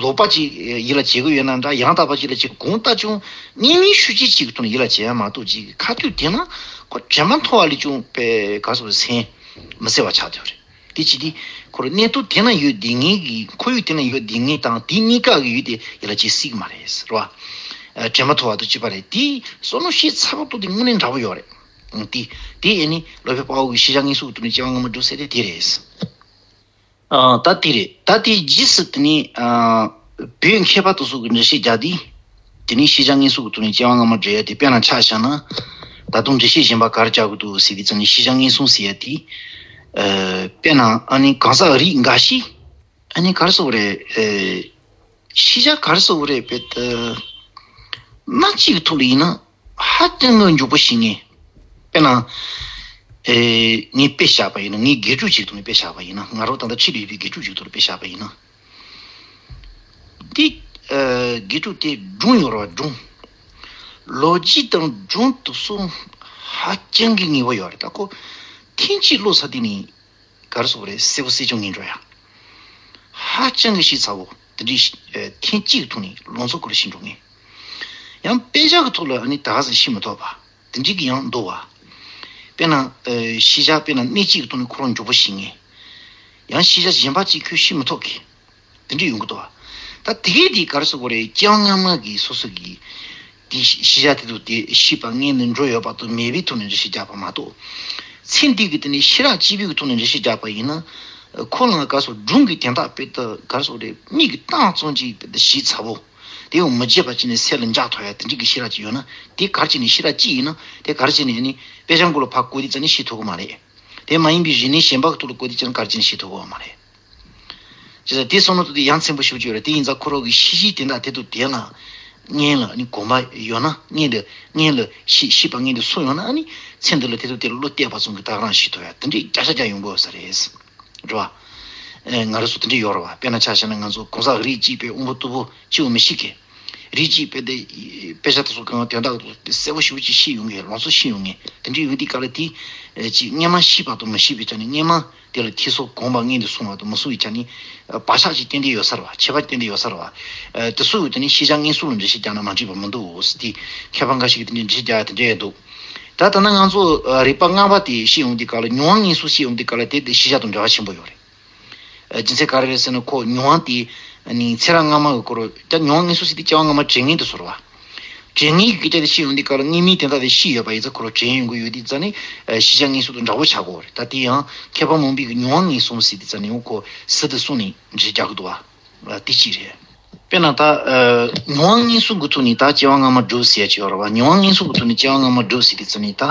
ལོག་པ་ཅིག་ཡིད་ལ་བྱེད་ཀྱི་ཡོད་ན་འདྲ། ཡང་དག་པ་ཅིག་ལ་བྱེད། གང་ལྟར་ཀྱང་དངོས་མེད་ཤུགས་ཆེ་ཅིག་གི་ཐོག་ནས་ཡིད་ལ་བྱེད་ཡ་མ་གཏོགས། ཅིག་ཁ་ཐུག་དེ་ན་ཁོ་དྲན་པ་མཐོ་བ་ལས་ཀྱང་དཔེ་ག་རེ་ཟེར་དགོས་རེད། སེམས་མི་གསལ་བ་ཆགས་བསྡད་ཡོད་རེད། དེ་བྱེད་དུས་ཁོ་རང་གནས་སྟངས་དེ་ན་ཡོད་བསྡད་མཁན་གྱི། ཁོར་ཡུག་དེ་ན་ཡོད་བསྡད་མཁན་དང་དེའི་གནས་སྐབས་ཀྱི་ཡུལ་དེ་ཡིད་ལ་བྱེད་སྲིད་ཀྱི་མ་རེད་ཟེར་བ། ཨ། དྲན་པ་མཐོ་བ་དང་གཅིག་པ་རེད། དེ་བསམ་བློ་ཞིབ་ཚགས་པོ་གཏོང་དུས་དངོས་གནས་འདྲ་པོ་ཡོད་རེད། ཨང་། དེ། དེ་ཨ་ནི་སློབ་དཔོན་དཔའ་བོ་གིས་ཤེས་བྱ་མངོན་སུམ་གྱི་ཐོག་ནས་སྐྱེ་བ་སྔ་མ་འགྲོ་ཟེར་དེ་དེ་རེད། ཨ། ད་དེ་རེད། ད་དེའི་རྗེས་སུ་དེ་ནས། ཨ། བོད་མཁས་པ་དེ་ཚོ་གིས་འགྲེལ་བཤད་རྒྱག་དུས། དེ་ནས་ཤེས་བྱ་མངོན་སུམ་གྱི་ཐོག་ནས་སྐྱེ་བ་སྔ་མ་འགྲོ་ཡ་དེ། དཔེར་ན་ཆ་བཞག་ན། ད་དུང་འགྲེལ་བཤད་གཞན་པ་ག་རེ་རྒྱག་གི་འདུག་ཟེར་དུས་ཙ་ནི། ཤེས་བྱ་མངོན་སུམ་ཟེར་ཡ་དེ། ཨ། དཔེར་ན་ཨ་ནི་གང་ཟག་རིགས་འགའ་ཞིག་ཨ་ནི་ག་རེ་ཟེར་དགོས་རེད། ཨེ། ཤེས་བྱ་ག་རེ་ཟེར་དགོས་རེད། དཔེ་ད་སྣ་གཅིག་གི་ཐོག་ལ་ཡིན་ན་ཧ་ཅང་གི་མགྱོགས་པོ་ཤེས་མཁན། དཔེར་ན། ཨེ། ངས་དཔེ་བཞག་པ་ཡིན་ན། ངས་དགེ་ཕྲུག་ཅིག་ཐོག་ནས་དཔེ་བཞག་པ་ཡིན་ན། ང་རང་ད་ལྟ་ཁྲིད་ལས་ཡོད་པའི་དགེ་ཕྲུག་ཅིག་ཐོག་ནས་དཔེ་བཞག་པ་ཡིན་ན། འདི། ཨེ། དགེ་ཕྲུག་དེ་སྒྲུང་ཡོད་རེད་བ། སྒྲུང་། ལོ་རྒྱུས་དང་སྒྲུང་དེ་ཚོ་ཧ་ཅང་གི་ངེས་པོ་ཡོད་རེད། ད་ཁོ་ཐེངས་གཅིག་ཀློག་ཚར་དུས་ནས། ག་རེ་ཟེར་དགོས་རེད། གསལ་པོ་གསལ་རྐྱང་ངེས་འགྲོ་ཡ། ཧ་ཅང་གི་ཤེས་ཚ་བོ། དེ་འདྲའི་ཤེས། ཨེ། ཐེངས་གཅིག་གི་ཐོག་ནས་ལང་ཚོ་སྐོར་ཤེས་འགྲོ་མཁན། ཡང་དཔེ་ཆ་གི་ཐོག་ལ་ཨ་ནི་ད་ག་ཟེ་ཤེས་མི་ཐུབ་པ། དེ་འདྲའི་གི་ཡང་འདུག་བ། དཔེར་ན། ཨེ། ཤེས་བྱ་དཔེར་ན་སྣེ་གཅིག་གི་ཐོག་ནས་ཁོ་རང་མགྱོགས་པོ་ཤེས་མཁན། ཡང་ཤེས་བྱ་གཞན་པ་ཅིག་ཁོས་ཤེས་མི་ཐུབ་མཁན། དེ་འདྲ་ཡོང་གི་འདུག་བ། ད་དེ་གས་དེ་ག་རེ་ཟེར་དགོས་རེད། སྐྱེ་བ་སྔ་མ་གི་སོ་སོ་གི་དེ་ཤེས་བྱ་དེ་ཚོ་དེ་ཤེས་པ་སྔོན་ནས་འགྲོ་ཡོད་པ་དང་མེད་པའི་ཐོག་ནས་འགྲེལ་བཤད་རྒྱག་པ་མ་གཏོགས། ཚེ་འདི་གི་དེ་ནས་ཤེས་རབ་བསྐྱེད་པའི་ཐོག་ནས་འགྲེལ་བཤད་རྒྱག་པ་ཡིན་ན། ཁོ་ལ་ག་རེ་ཟེར། སྒྲུང་གི་དོན་དག་དཔེ་ད་ག་རེ་ཟེར་དགོས་རེད། མིག་གིས་བལྟས་ཙམ་ཅིག་དཔེ་ད་ཤེས་ཚ་བོ། དེ་ཡང་མི་བརྗེད་པ་ཅིག་ནས་སེམས་ལ་འཇགས་ཐུབ་ཡ་དེ་འདྲ་གི་ཤེས་རབ་ཅིག་ཡོད་ན། དེ་ག་རེ་བྱས་ནས་ཤེས་རབ་བསྐྱེད་ཡིན་ན། དེ་ག་རེ་བྱས་ནས་ནི་དཔེ་ཆ་མགོ་ལ་ཕར་བཀོད་དུས་ཙམ་ནས་ཤེས་ཐུབ་ཀྱི་མ་རེད། དེ་མ་ཡིན་པའི་གཞི་གནས་གཞན་པ་གི་ཐོག་ལ་བཀོད་དུས་ཙམ་ག་རེ་བྱས་ནས་ཤེས་ཐུབ་ཀྱི་མ་རེད། བྱས་ཙང་དེ་བསམ་བློ་གཏོང་དུས་ཡ་མཚན་པོ་ཞེ་པོ་ཅིག་ཡོད་རེད། དེ་ཡིན་ཙང་ཁོ་རང་གི་ཤེས་བྱའི་དོན་དག་དེ་དང་དེ་ལ། སྔོན་ལ་ནི་གོམས་པ་ཡོད་ན། སྔོན་དུ་སྔོན་ལ་ཤེས་ཤེས་པ་སྔོན་དུ་སོང་ཡོད་ན། ཨ་ནི་ཚེ་འདི་ལ་དེ་དང་དེ་ལ་བློ་གཏད་པ་ཙམ་གྱིས་ད་ག་རང་ཤི་ཐུབ་ཡ་དེ་འདྲའི་བརྒྱ་ཆ་བརྒྱ་ཡོང་གི་ཡོད་ས་རེད། རེད་བ། ཨེ། ང་རང་ཚོ་དེ་འདྲ་ཡོད་རེད་བ། དཔེར་ན་ཆ་བཞག་ན་ང་ཚོ་གང་ཟག་རིགས་གཅིག་པའི་དབང་པོ་རྟུལ་པོ་གཅིག་པོ་མི་ཤེས་གི། རིགས་གཅིག་པའི་དེ་དཔེ་ཆ་དེ་ཚོ་གང་དོན་དག་གསལ་པོ་ཞེ་པོ་ཅིག་ཤེས་ཡོང་གི། ལམ་སང་ཤེས་ཡོང་གི། དེ་འདྲ་ཡོང་དུས་སྐབས་ལ་དེ་ཨེ་ཅིག་སྔོན་མ་ཤེས་པ་དང་མི་ཤེས་པའི་ཆ་ནས། སྔོན་མ་དེ་ལ་ཐེ་ཚོམ་གོམས་པ་སྔོན་དུ་སོང་བ་དང་མ་སོང་བའི་ཆ་ནས་བག་ཆགས་ཅིག་ཏན་ཏན་ཡོད་ས་རེད་བ། ཁྱད་པར་ཏན་ཏན་ཡོད་ས་རེད་བ། ཨེ། དེ་ཚོ་ཡོད་དེ་ནི་ཤེས་བྱ་མངོན་སུམ་ལ་འགྲེལ་བཤད་རྒྱག་ན་མ་འགྲིག་པ་མི་འདུག་ཟེར་ཏེ། མཁས་པ་འགའ་ཞིག་གིས་དེ་འདྲའི་འགྲེལ་བཤད་རྒྱག་ཡ་དེ་འདྲ་ཡང་འདུག་ད་ད་ལྟ་ང་ཚོ་རིག་པ་ལྔ་པ་དེ་ཤེས་ཡོང་དུས་སྐབས་ལ། ཉོན་མོངས་དངོས་སུ་ཤེས་ཡོང་དུས་སྐབས་ལ་དེ་དེ་ཤེས་བྱ་དང་འབྲེལ་བ་ཆེན་པོ་ཡོད་རེད། ཨ། རྒྱུ་མཚན་ག་རེ་རེད་ཟེར་ན། ཁོ་ཉོན་མོངས་དེ་ནི་ཚེ་རབས་སྔ་མ་གི་སྐོར། ད་ཉོན་མོངས་དངོས་སུ་ཟེར་དུས་སྐྱེ་བ་སྔ་མ་དྲན་མཁན་དེ་ཚོ་རེད་བ། དྲན་མཁན་གྱི་སྐད་ཆ་དེ་ཤེས་ཡོང་དུས་སྐབས་ལ་སྔོན་མའི་དོན་དག་དེ་ཤེས་ཡོད་པ་ཡིན་ཙང་། ཁོ་རང་དྲན་ཡོང་གི་ཡོད་དུས་ཙང་ནི། ཨ། ཤེས་བྱ་མངོན་སུམ་དང་འདྲ་བོ་ཆགས་ཀྱི་ཡོད་རེད། ད་དེ་ཡང་མཁས་པ་མང་པོས་ཀྱི་ཉོན་མོངས་མངོན་སུམ་ཟེར་དུས་ཙང་ནི་ཁོ་ཟུར་དུ་སོང་ནས་འགྲེལ་རྒྱག་གི་འདུག་བ། ཨ། དེ་གཅིག་རེད། དཔེར་ན་ད། ཨ། ཉོན་མོངས་མངོན་སུམ་གྱི་ཐོག་ནས་ད་སྐྱེ་བ་སྔ་མ་སྒྲུབ་ཟེར་ཡ་ཅིག་ཡོད་རེད་བ། ཉོན་མོངས་མངོན་སུམ་གྱི་ཐོག་ནས་སྐྱེ་བ་སྔ་མ་སྒྲུབ་ཟེར་དུས་ཙང་ནི་ད།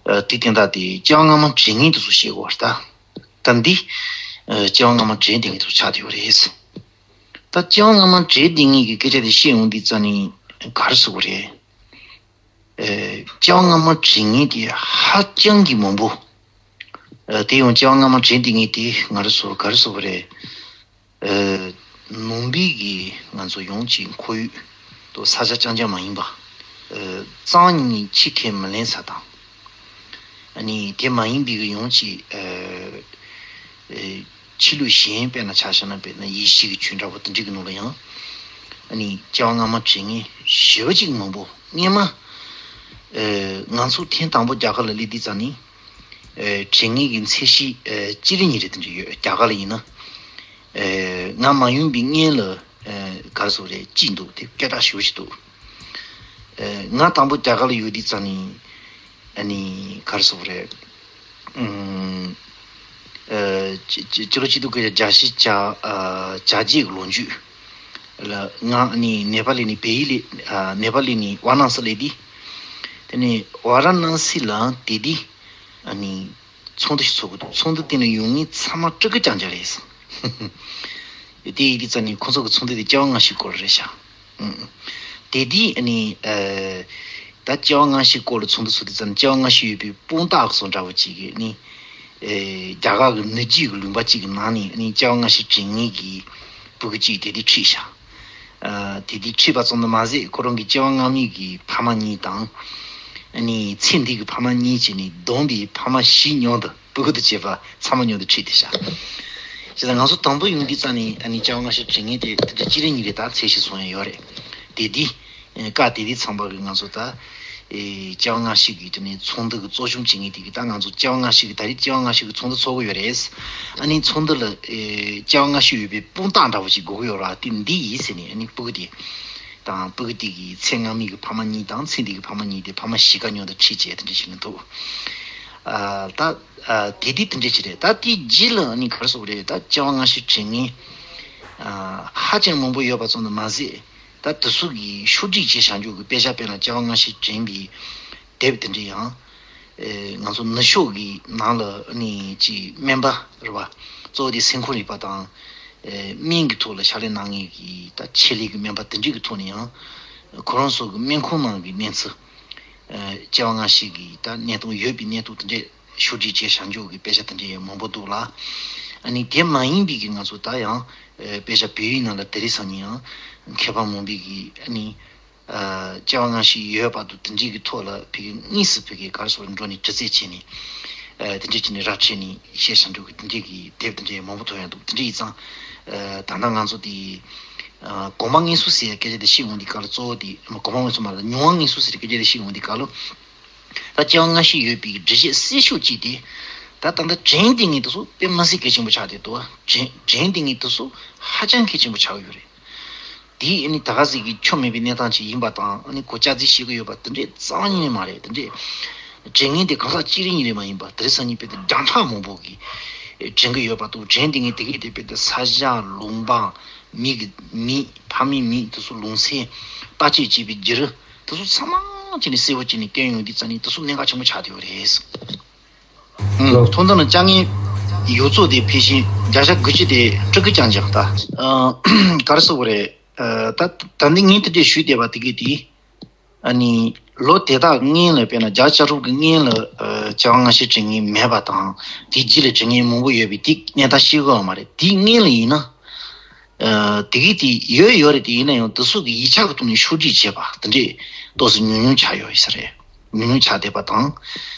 ཨ། དེ་དོན་དག་དེ་སྐྱེ་བ་སྔ་མ་དྲན་མཁན་དེ་ཚོ་ཤེས་དགོས་རེད་ད། ད་འདི། ཨ། སྐྱེ་བ་སྔ་མ་དྲན་བསྡད་མཁན་དེ་ཚོ་ཆགས་བསྡད་ཡོད་རེད། ད་སྐྱེ་བ་སྔ་མ་དྲན་བསྡད་མཁན་གྱི་སྐད་ཆ་དེ་ཤེས་ཡོང་དུས་ཙང་ནི་ག་རེ་ཟེར་དགོས་རེད། ཨ། སྐྱེ་བ་སྔ་མ་དྲན་མཁན་དེ་ཧ་ཅང་གི་མང་པོ། ཨ། དེ་ཡང་སྐྱེ་བ་སྔ་མ་དྲན་བསྡད་མཁན་དེ་ང་རང་ཚོ་ག་རེ་ཟེར་དགོས་རེད། ཨ། ནང་པའི་གི་ང་ཚོ་ཡོངས་ཀྱི་ཁོར་ཡུག་དང་ས་ཆ་རྐྱང་རྐྱང་མ་ཡིན་པ། ཨ། རྩ་བ་ཉིད་ནས་ཕྱི་ཁས་མི་ལེན་ས་དང་། ཨ་ནི་དེ་མ་ཡིན་པའི་གི་ཡོངས་ཀྱི། ཨ། ཨ། ཆོས་ལུགས་གཞན། དཔེར་ན་ཆ་བཞག་ན། དཔེར་ན་ཡེ་ཤུ་གི་ཆོས་འདྲ་པོ་དེ་འདྲ་གི་ནང་ལ་ཡང་། ཨ་ནི་སྐྱེ་བ་སྔ་མ་དྲན་མཁན་ཞེ་པོ་ཅིག་མང་པོ། སྔོན་མ། ཨ། ང་ཚོ་ཐེངས་དང་པོ་རྒྱ་གར་ལ་སླེབས་དུས་ཙང་ནི། ཨ། དྲན་མཁན་གྱི་ཚད་གཞི། ཨ། གཅིག་རེ་གཉིས་རེ་དེ་འདྲ་ཡོད། རྒྱ་གར་ལ་ཡིན་ན། ཨ། ང་མ་ཡོང་བའི་སྔོན་ལ། ཨ། ག་རེ་ཟེར་དགོས་རེད། གཅིག་འདུག་དེ་སྐད་གྲགས་ཞེ་པོ་ཅིག་འདུག་ཨ། ང་དང་པོ་རྒྱ་གར་ལ་ཡོང་དུས་ཙང་ནི། ཨ་ནི་ག་རེ་ཟེར་དགོས་རེད། ཨུམ། ཨ། སྤྱི་སྤྱི་ལོ་གཅིག་སྟོང་དགུ་བརྒྱ་གྱ་བཞི་གྱ། ཨ། གྱ་བརྒྱད་ཀྱི་ལོ་མཇུག་ལ་ང་ནི་ནེ་པ་ལི་ནས་བལ་ཡུལ་ལ། ཨ། ནེ་པ་ལི་ནས་ཝཱ་ར་ཎ་སི་སླེབས་དུས། དེ་ནས་ཝཱ་ར་ཎ་སི་ལ་དེ་དུས། ཨ་ནི་ཚོགས་འདུ་ཞིག་ཚོགས་ཀྱི་འདུག་ཚོགས་འདུ་དེ་ནས་ཡོང་མཁན་ཚང་མ་སྤྲུལ་སྐུ་རྐྱང་རྐྱང་རེད། དེ་ཡིན་དུས་ཙང་ནི་ཁོང་ཚོ་གི་ཚོགས་འདུ་དེ་སྐྱེ་བ་སྔ་ཕྱིའི་སྐོར་རེད་ཤག་ཨུམ། དེ་དུས་ཨ་ནི། ཨ། ད་སྐྱེ་བ་སྔ་ཕྱིའི་སྐོར་ལ་ཚོགས་འདུ་ཚོགས་དུས་ཙང་ནི། སྐྱེ་བ་སྔ་ཕྱི་ཡོད་པའི་དཔང་རྟགས་བཟོ་འདྲ་བོ་ཅིག་གི་ནི། ཨེ། རྒྱ་གར་གྱི་ནུབ་རྒྱུད་ཀྱི་ལུང་པ་གཅིག་གི་ནང་ནས་ནི་སྐྱེ་བ་སྔ་ཕྱི་དྲན་མཁན་གྱི་སྤུ་གུ་གཅིག་དེ་དུས་ཁྲིད་ཤག་ཨ། དེ་དུས་ཁྲིད་པ་ཙམ་དུ་མ་ཟད། ཁོ་རང་གི་སྐྱེ་བ་སྔ་མའི་གི་ཕ་མ་གཉིས་དང་། ཨ་ནི་ཚེ་འདི་གི་ཕ་མ་གཉིས་བྱས་ནས་བསྡོམས་པའི་ཕ་མ་བཞི་མཉམ་དུ། སྤུ་གུ་དང་བཅས་པ་ཚང་མ་མཉམ་དུ་ཁྲིད་དེ་ཤག་བྱས་ཙང་ང་ཚོ་དང་པོ་ཡོང་དུས་ཙང་ནས། ཨ་ནི་སྐྱེ་བ་སྔ་ཕྱི་དྲན་མཁན་དེ་དེ་འདྲ་གཅིག་རེ་གཉིས་རེ་ད་ཚད་གཞི་བཟུང་ཡ་ཡོད་རེད། དེ་དུས། ཨེ། སྐབས་དེ་དུས་ཚང་མ་གི་ང་ཚོ་ད། ཨེ། སྐྱེ་བ་སྔ་ཕྱི་གི་དེ་ནས་ཚོགས་འདུ་གི་གཙོ་སྐྱོང་བྱེད་མཁན་དེ་གིས། ད་ང་ཚོ་སྐྱེ་བ་སྔ་ཕྱི་གི། ད་རེས་སྐྱེ་བ་སྔ་ཕྱི་གི་ཚོགས་འདུ་ཚོགས་ཀྱི་ཡོད་རེད། ཨ་ནི་ཚོགས་འདུ་ལ། ཨེ། སྐྱེ་བ་སྔ་ཕྱི་ཡོད་པའི་དཔང་རྟགས་འདྲ་བོ་ཞིག་དགོས་ཀྱི་ཡོད་རེད། དེ་འདི་ཡིན་ཟེར་ནས། ཨ་ནི་སྤུ་གུ་དེ་དང་། སྤུ་གུ་དེ་གི་ཚེ་སྔ་མའི་གི་ཕ་མ་གཉིས་དང་ཚེ་འདི་གི་ཕ་མ་གཉིས་དེ། ཕ་མ་བཞི་ཀ་མཉམ་དུ་ཁྲིད་བྱས་དེ་འདྲ་ཞིག་ནི་འདུག་ཨ། ད། ཨ། དེ་དུས་དེ་འདྲ་ཞིག་རེད། ད་དེའི་རྗེས་ལ་ཨ་ནི་ག་རེ་ཟེར་དགོས་རེད། ད་སྐྱེ་བ་སྔ་ཕྱི་དྲན་མཁན། ཨ། ཧ་ཅང་མང་པོ་ཡོད་པ་ཙམ་དུ་མ་ཟད། ད་དེ་ཚོ་གིས་ཕྱོགས་སྒྲིག་བྱས་བཞག་རྒྱུ་གི་དཔེ་ཆ། དཔེར་ན་སྐྱེ་བ་སྔ་ཕྱི་དྲན་པའི་དེབ་དེ་འདྲ་ཡང་། ཨེ། ང་ཚོ་ནུབ་ཕྱོགས་ཀྱི་ནང་ལ་ནི་ཅིག་སྨན་པ་རེད་བ། གཙོ་བོ་དེ་སེམས་ཁམས་རིག་པ་དང་། ཨེ། སྨན་གྱི་ཐོག་ལ་ཕྱག་ལས་གནང་མཁན་གྱི་ད་ཆེད་ལས་ཀྱི་སྨན་པ་དེ་འདྲ་གི་ཐོག་ནས་ཡང་། ཁོ་རང་ཚོ་གི་སྨན་ཁང་ནང་གི་གནས་ཚུལ། ཨེ། སྐྱེ་བ་སྔ་ཕྱི་གི་ད་གནས་སྟངས། ཡོད་པའི་གནས་སྟངས་དེ་འདྲ་ཕྱོགས་སྒྲིག་བྱས་བཞག་རྒྱུ་གི་དཔེ་ཆ་དེ་འདྲ་ཡང་མང་པོ་འདུག་ལ། ཨ་ནི་དེ་མ་ཡིན་པའི་གི་ང་ཚོ་ད་ཡང་། ཨེ། དཔེ་ཆ་བོད་ཡིག་ནང་ལ་དེ་རིང་སང་ཉིན་ཡང་མཁས་པ་མང་པོས་གི། ཨ་ནི། ཨ། སྐྱེ་བ་སྔ་ཕྱི་ཡོད་པ་དང་དེ་འདྲའི་གི་ཐོག་ལ་ཕ་གི་དངོས་སུ་ཕ་གི་ག་རེ་ཟེར་དགོས་རེད། འགྲོ་ནས་དྲི་རྩད་བྱས་ནས། ཨ། དེ་འདྲ་བྱས་ནས་ར་འཕྲོད་ནས་བཤད་བཞག་རྒྱུ་གི་དེ་འདྲའི་གི་དེབ་དེ་འདྲ་མང་པོ་ཐོན་ཡོང་འདུག་དེ་འདྲ་ཡིན་ཙང་། ཨ། ད་ལྟ་ང་ཚོ་དེ། ཨ། གོམས་པ་སྔོན་སོང་ཟེར་ཡ་སྐད་ཆ་དེ་བཤད་ཡོང་དུས་སྐབས་ལ། གཙོ་བོ་དེ་གོམས་པ་སྔོན་སོང་མ་རེད། ཉོན་མོངས་སྔོན་སོང་ཟེར་ཡ་སྐད་ཆ་དེ་བཤད་ཡོང་དུས་སྐབས་ལ། ད་སྐྱེ་བ་སྔ་ཕྱི་ཡོད་པའི་འགྲེལ་བཤད་གསལ་ཤོས་གཅིག་དེ། ད་ད་ལྟ་དྲན་བསྡད་མཁན་དེ་ཚོ་དཔེ་མི་སྲིད་གལ་ཆེན་པོ་ཆགས་བསྡད་འདུག་དྲན་དྲན་བསྡད་མཁན་དེ་ཚོ་ཧ་ཅང་གལ་ཆེན་པོ་ཆགས་ཡོད་རེད། དེ་ནི་ད་ག་ཟིག་གི་ཁྱོན་མེད་པའི་གནས་སྟངས་ཅིག་ཡིན་པ་དང་། ཨ་ནི་གོ་སྐབས་ཅིག་བྱེད་ཀྱི་ཡོད་པ་དེ་འདྲའི་རྩ་བ་ཉིད་ནས་མ་རེད། དེ་འདྲའི་དྲན་མཁན་དེ་གང་ཟག་གཅིག་རེ་གཉིས་རེ་མ་ཡིན་པ། དེ་རིང་སང་ཉིན་དཔེ་དེ་བརྒྱ་ཕྲག་མང་པོ་གིས་དྲན་གྱི་ཡོད་པ་འདུག་དྲན་བསྡད་མཁན་དེ་གས་དེ་དཔེ་དེ་ས་ཆ། ལུང་པ། མི་གི་མི། ཕ་མའི་མི། དེ་ཚོ་ལུང་ཚན། བརྟག་དཔྱད་བྱས་པའི་བརྒྱུད་རིམ། དེ་ཚོ་ཚང་མ་བྱས་ནས་གསལ་པོ་བྱས་ནས་བསྟན་ཡོང་དུས་ཙང་ནི། དེ་ཚོ་གནད་འགག་ཆེན་པོ་ཆགས་བསྡད་ཡོད་རེད། ཨང་། ཐོག་མཐའ་ན་དཔྱད་མཁན་ཡོངས་རྫོགས་དེ་ཕལ་ཆེར་བརྒྱ་ཆ་དགུ་བཅུ་དེ་སྤྲུལ་སྐུ་རྐྱང་རྐྱང་ད། ཨ། ག་རེ་ཟེར་དགོས་རེད། ད་ད་འདི་ངས་དེ་འདྲས་ཞུས་བསྡད་པ་དེ་གི་དེ། ཨ་ནི་ལོ་དེ་དག་སྔོན་ལ་དཔེར་ན་བརྒྱ་ཆ་དྲུག་གི་སྔོན་ལ་ཨ་སྐྱེ་བ་སྔ་ཕྱི་དྲན་མཁན་མེད་པ་དང་དེའི་རྗེས་ལ་དྲན་མཁན་མང་པོ་ཡོད་པའི་དེ་གནས་སྟངས་ཤེས་གི་ཡོད་མ་རེད། དེའི་སྔོན་ལ་ཡིན་ན་ཨ་དེ་གི་དེ་ཡོད་ཡོད་རེད། དེ་ཡིན་ན་ཡང་དེ་ཚོ་གི་ཡིག་ཆ་གི་ཐོག་ནས་ཕྱོགས་སྒྲིག་བྱས་པ་དེ་འདྲས་ཏོག་ཙམ་ཉུང་ཉུང་ཆགས་ཡོད་ས་རེད། ཉུང་ཉུང་ཆགས་བསྡད་པ་དང་།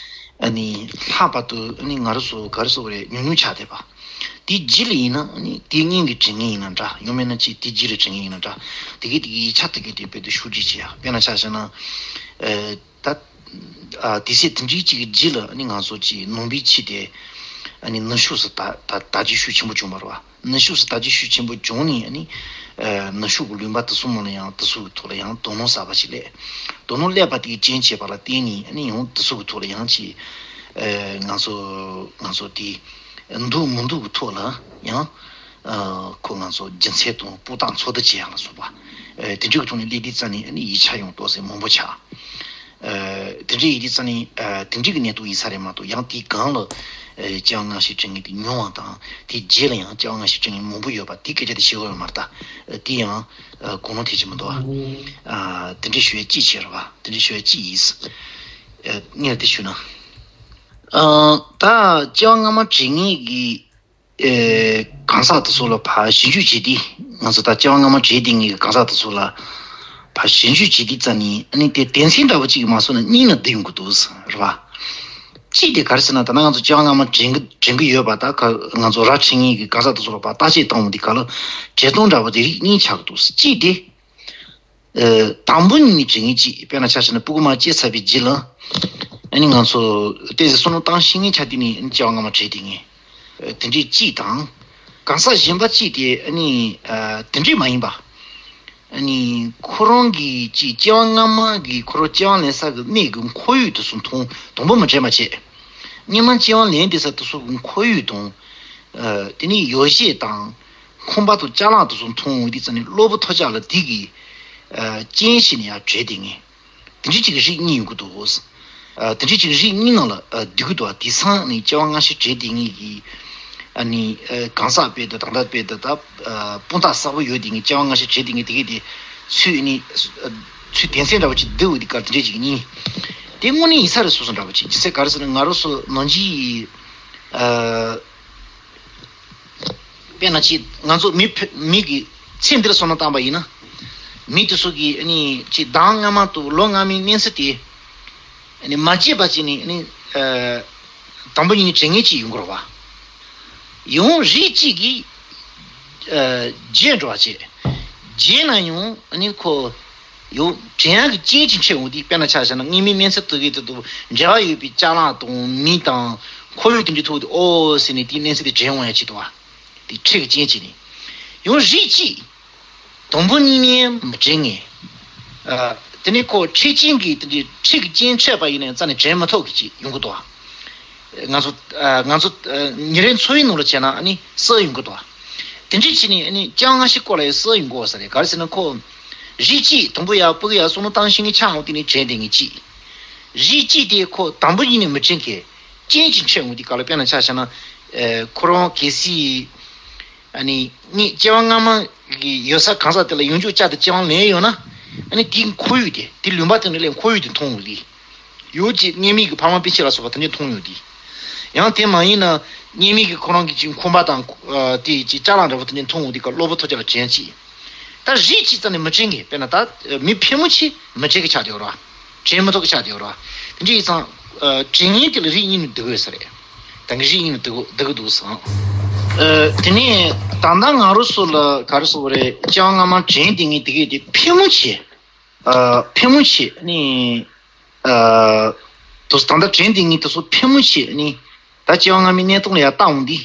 ཨ་ནི་ལྷག་པར་དུ་ཨ་ནི་ང་རང་ཚོ་ག་རེ་ཟེར་དགོས་རེད། ཉུང་ཉུང་ཆགས་བསྡད་པ། དེའི་རྗེས་ལ་ཡིན་ན་ཨ་ནི་དེའི་སྔོན་གྱི་དྲན་མཁན་ཡིན་ན་འདྲ། ཡང་མིན་ན་ཅིག་དེའི་རྗེས་ལ་དྲན་མཁན་ཡིན་ན་འདྲ། དེ་གའི་དེ་གའི་ཡིག་ཆ་དེ་གའི་དེ་རྦད་དེ་ཕྱོགས་སྒྲིག་བྱེད་ཡ། དཔེར་ན་ཆ་བཞག་ན། ཨ་ད་ཨ་དུས་ཚོད་དེ་འདྲའི་ཅིག་གི་རྗེས་ལ་ཨ་ནི་ང་ཚོ་ཅིག་ནང་པའི་ཆོས་དེ་ཨ་ནི་ནུབ་ཕྱོགས་སུ་དར་དར་དར་རྒྱས་ཤུགས་ཆེན་པོ་བྱུང་བ་རེད་བ། ནུབ་ཕྱོགས་སུ་དར་རྒྱས་ཤུགས་ཆེན་པོ་བྱུང་ནས་ཨ་ནི་ཨ་ནུབ་ཕྱོགས་ཀྱི་ལུང་པ་དེ་ཚོ་མང་ལ་ཡང་དེ་ཚོ་གི་ཐོག་ལ་ཡང་དོ་སྣང་གསར་པ་ཞིག་སླེབས། དོ་སྣང་སླེབས་པ་དེ་གི་རྐྱེན་བྱས་པ་ལ་བརྟེན་ནས་ཨ་ནི་ཡང་དེ་ཚོ་གི་ཐོག་ལ་ཡང་ཅིག་ཨ་ང་ཚོ་ང་ཚོ་དེ་འདུག་མི་འདུག་གི་ཐོག་ལ་ཡང་ཨ་ཁོ་ང་ཚོ་རྒྱུ་མཚན་དང་སྤུས་དག་འཚོལ་བསྡུ་བྱེད་ཡག་ལ་སོགས་པ་ཨ་དེ་འདྲ་གི་ཐོག་ནས་སླེབས་དུས་ཙམ་ནས་ཨ་ནི་ཡིག་ཆ་ཡང་ཏོག་ཙམ་མང་པོ་ཆགས། ཨ་དེ་འདྲ་ཡིན་དུས་ཙམ་ནས་ཨ་དེ་འདྲ་གི་གནས་སྟངས་ཡིན་ས་རེད་མ་གཏོགས། ཡང་དེའི་སྒང་ལ་ཨ་སྐྱེ་བ་སྔ་ཕྱི་དྲན་མཁན་དེ་ཉུང་བ་དང་། དེའི་རྗེས་ལ་ཡང་སྐྱེ་བ་སྔ་ཕྱི་དྲན་མཁན་མང་པོ་ཡོད་པ་དེའི་སྐད་ཆ་དེ་བཤད་དགོས་ཡོད་མ་རེད་ད། ཨ་དེ་ཡང་ཨ་གོ་ནོར་ཐེབས་ཀྱི་མི་འདུག་ཨ། ཨ་དེ་འདྲ་ཞུ་ཡ་ཅིག་བྱས་རེད་བ། དེ་འདྲ་ཞུ་ཡ་ཅིག་ཡིན། ཨ་ངས་དེ་ཞུ་ན། ཨ་ད་སྐྱེ་བ་སྔ་མ་དྲན་མཁན་གྱི་ཨེ་གང་ཟག་དེ་ཚོ་ལ་ཕར་ཞིབ་འཇུག་བྱེད་དུས། ང་ཚོ་ད་སྐྱེ་བ་སྔ་མ་དྲན་བསྡད་མཁན་གྱི་གང་ཟག་དེ་ཚོ་ལ་ཕར་ཞིབ་འཇུག་བྱེད་དུས་ཙམ་ནས་ཨ་ནི་དེ་དོན་ཚན་འདྲ་པོ་གཅིག་གིས་མ་སོང་ན་གཉིས་ནང་བསྡུ་ཡོང་གི་འདུག་རེད་བ། གཅིག་དེ་ག་རེ་ཟེར་ན། ད་ནང་ང་ཚོ་སྐྱེ་བ་སྔ་མ་དྲན་གི་དྲན་གི་ཡོད་པ། ད་ག་ང་ཚོ་ར་འཕྲོད་མཁན་གྱི་གང་ཟག་དེ་ཚོ་ལ་ཕར་བརྟག་དཔྱད་བཏང་འོང་དུས་སྐབས་ལ་འགྲེལ་སྟངས་འདྲ་པོ་དེ་རིགས་གཉིས་ཆགས་ཀྱི་འདུག། གཅིག་དེ། ཨ་དང་པོ་ཉིད་ནས་དྲན་མཁན་གཅིག། དཔེར་ན་ཆ་བཞག་ན་སྤུ་གུ་མར་སྐྱེས་ཚར་བའི་རྗེས་ལ་ཨ་ནི་ང་ཚོ་ཏོག་ཙམ་བསམ་བློ་བཏང་ཤེས་མཁན་ཆགས་དུས་ནས་ཨ་ནི་སྐྱེ་བ་སྔ་མ་དྲན་བསྡད་མཁན་ཨ་དེ་འདྲའི་གཅིག་དང་། གང་ཟག་གཞན་པ་གཅིག་དེ་ཨ་ནི་ཨ་དེ་འདྲའི་མ་ཡིན་པ། ཨ་ནི་ཁོ་རང་གི་གཅིག་སྐྱེ་བ་སྔ་མ་གི་ཁོ་རང་སྐྱེ་བ་ལེན་ས་གི་གནས་ཀྱི་ཁོར་ཡུག་དེ་ཚོ་མཐོང་། དང་པོ་མ་དྲན་པ་བྱས། སྔོན་མ་སྐྱེ་བ་ལེན་བསྡད་ས་དེ་ཚོ་གི་ཁོར་ཡུག་དང་། ཨ་དེ་ནས་ཡོ་བྱད་དང་ཁང་པ་དང་ཅ་ལག་དེ་ཚོ་མཐོང་འོང་དུས་ཙམ་ནས་གློ་བུར་ཐོལ་རྒྱག་ལ་དེ་གི་ཨ་རྐྱེན་བྱས་ནས་ཡར་བྲོས་བསྡད་མཁན། དེ་འདྲའི་གཅིག་གི་རིགས་གཉིས་ཡོང་གི་འདུག། ཨ་དེ་འདྲའི་གཅིག་གི་རིགས་གཉིས་ནང་ལ་ཨ་འདུས་ཀྱི་འདུག། ཨ་དེང་སང་ནི་སྐྱེ་བ་སྔ་ཕྱི་དྲན་བསྡད་མཁན་གྱི་ཨ་ནི་ཨ་གང་ཟག་དཔེ་དེ་ད་ལྟ་དཔེ་དེ་ད་ཨ་དཔང་རྟགས་གསལ་པོ་ཡོད་བསྡད་མཁན། སྐྱེ་བ་སྔ་ཕྱི་དྲན་བསྡད་མཁན་དེ་གས་དེ་ཚུར་ནི་ཨ་ཚུར་དོན་ཚན་འདྲ་པོ་ཅིག་བསྡུས་འོང་དུས་སྐབས་དེ་འདྲའི་གཅིག་གཉིས། དེ་དངོས་གནས་ཡིན་ས་རེད་བཟོ་བཟོ་འདྲ་པོ་ཅིག། ཅི་ཟེར་ག་རེ་ཟེར་ན། ང་རང་ཚོ་ནང་ཆོས་ཀྱི་ཨ་དཔེར་ན་ཅིག་ང་ཚོ་མི་ཕ་མི་གི་ཚེ་འདིར་བསམ་བློ་བཏང་པ་ཡིན་ན། མི་དེ་ཚོ་གི་ཨ་ནི་ཅིག་མདང་སྔ་མ་དང་ལོ་སྔ་མའི་གནས་ཚུལ་དེ་ཨ་ནི་མ་བརྗེད་པ་བྱས་ནས་ཨ་ནི་ཨ་དང་པོ་ཉིད་ནས་དྲན་མཁན་ཅིག་ཡོང་གི་རེད་བ། ཡང་རིགས་གཅིག་གིས་ཨ་བརྗེད་འགྲོ་བ་བྱས། བརྗེད་ན་ཡང་ཨ་ནི་ཁོ་ཡང་དྲན་ཡག་གི་རྐྱེན་ཅིག་འཕྲད་འོང་དུས། དཔེར་ན་ཆ་བཞག་ན་སྔོན་མའི་གནས་ཚུལ་དེ་གའི་དེ་དང་འབྲེལ་བ་ཡོད་པའི་ཅ་ལག་དང་མི་དང་ཁོར་ཡུག་དེ་འདྲའི་ཐོག་ཏུ་ཨོ་ཟེར་ནས་དེའི་གནས་ཚུལ་དེ་དྲན་འོང་ཡ་ཅིག་འདུག་བ། དེ་འཕྲད་ཀྱི་རྐྱེན་བྱས་ནས། ཡང་རིགས་གཅིག་དང་པོ་ཉིད་ནས་མི་དྲན་མཁན། ཨ་དེ་ནས་ཁོ་འཕྲད་རྐྱེན་གྱིས་དེ་འདྲའི་འཕྲད་ཀྱི་རྐྱེན་འཕྲད་པ་ཡིན་ན་ཡང་རྩ་ནས་དྲན་མི་ཐུབ་ཀྱི་ཅིག་ཡོང་གི་འདུག་བ། ང་ཚོ་ཨ་ང་ཚོ་ཨ་ཉིན་རེའི་འཚོ་བའི་ནང་ལ་བྱས་ན་ཨ་ནི་སུ་ཡོང་གི་འདུག་བ། དེ་འདྲའི་ཕྱིར་ནས་ཨ་ནི་སྐྱེ་བ་སྔ་ཕྱི་སྐོར་ལ་ཡང་སུ་ཡོང་གི་ཡོད་ས་རེད། ག་རེ་ཟེར་ན་ཁོ་རིགས་གཅིག་དང་པོ་ཡར་སྤུ་གུ་ཡར་བསམ་བློ་བཏང་ཤེས་མཁན་ཆགས་འོང་དུས་ནས་དྲན་བསྡད་མཁན་གཅིག། རིགས་གཅིག་དེ་ཁོ་དང་པོ་ཉིད་ནས་མི་དྲན་མཁན། རྐྱེན་གྱིས་འཕྲད་འོང་དུས་སྐབས་ལ། དཔེར་ན་ཆ་བཞག་ན་ཨ་ཁོ་རང་གལ་སྲིད་ཨ་ནི་ངས་སྐྱེ་བ་སྔ་མ་གི་ཡོད་ས་གང་ཟག་དེ་ལ་ཡང་བསྐྱར་བསྐྱར་དུ་སྐྱེ་བ་ལེན་ཡོང་ན། ཨ་ནི་དེའི་ཁོར་ཡུག་དེ་དེ་ལུང་པ་དེ་ནས་ལས་ཁོར་ཡུག་དེ་མཐོང་འོང་དུས། ཡོད་ཀྱི་སྔོན་མའི་གི་ཕ་མ་སྤུན་མཆེད་ལ་སོགས་པ་དེ་འདྲ་མཐོང་ཡོང་དུས། ཡང་དེ་མ་ཡིན་ན་སྔོན་མའི་གི་ཁོ་རང་གི་ཅིག་ཁང་པ་དང་ཨ་དེ་ཅིག་ཅ་ལག་འདྲ་པོ་དེ་འདྲ་མཐོང་འོང་དུས་སྐབས་གློ་བུར་ཐོལ་རྒྱག་ལ་དྲན་གྱི། ད་རིགས་གཅིག་རྩ་ནས་མི་དྲན་གི། དཔེར་ན་ད་མི་ཕལ་མོ་ཆེ་མི་དྲན་གི་ཆགས་བསྡད་ཡོད་རེད་བ། དྲན་མི་ཐུབ་གི་ཆགས་བསྡད་ཡོད་རེད་བ། དེ་འདྲ་ཡིན་ཙང་ཨ་དྲན་མཁན་དེ་ལ་རིགས་གཉིས་ནས་བསྡུ་གི་ཡོད་ས་རེད། ད་གི་རིགས་གཉིས་ནས་བསྡུ་གི་བསྡུ་གི་འདུག་ཟེར། ཨ་དེ་ནས་ད་ལྟ་ང་རང་ཚོ་ལ་ག་རེ་ཟེར་དགོས་རེད། སྐྱེ་བ་སྔ་མ་དྲན་བསྡད་མཁན་དེ་གས་དེ་ཕལ་མོ་ཆེ། ཨ་ཕལ་མོ་ཆེ་ནི་ཨ་དུ་ད་ལྟ་དྲན་བསྡད་མཁན་དེ་ཚོ་ཕལ་མོ་ཆེ་ནི་ད་སྐྱེ་བ་སྔ་མའི་གནས་སྟངས་ལ་ཡར་བལྟ་འོང་དུས།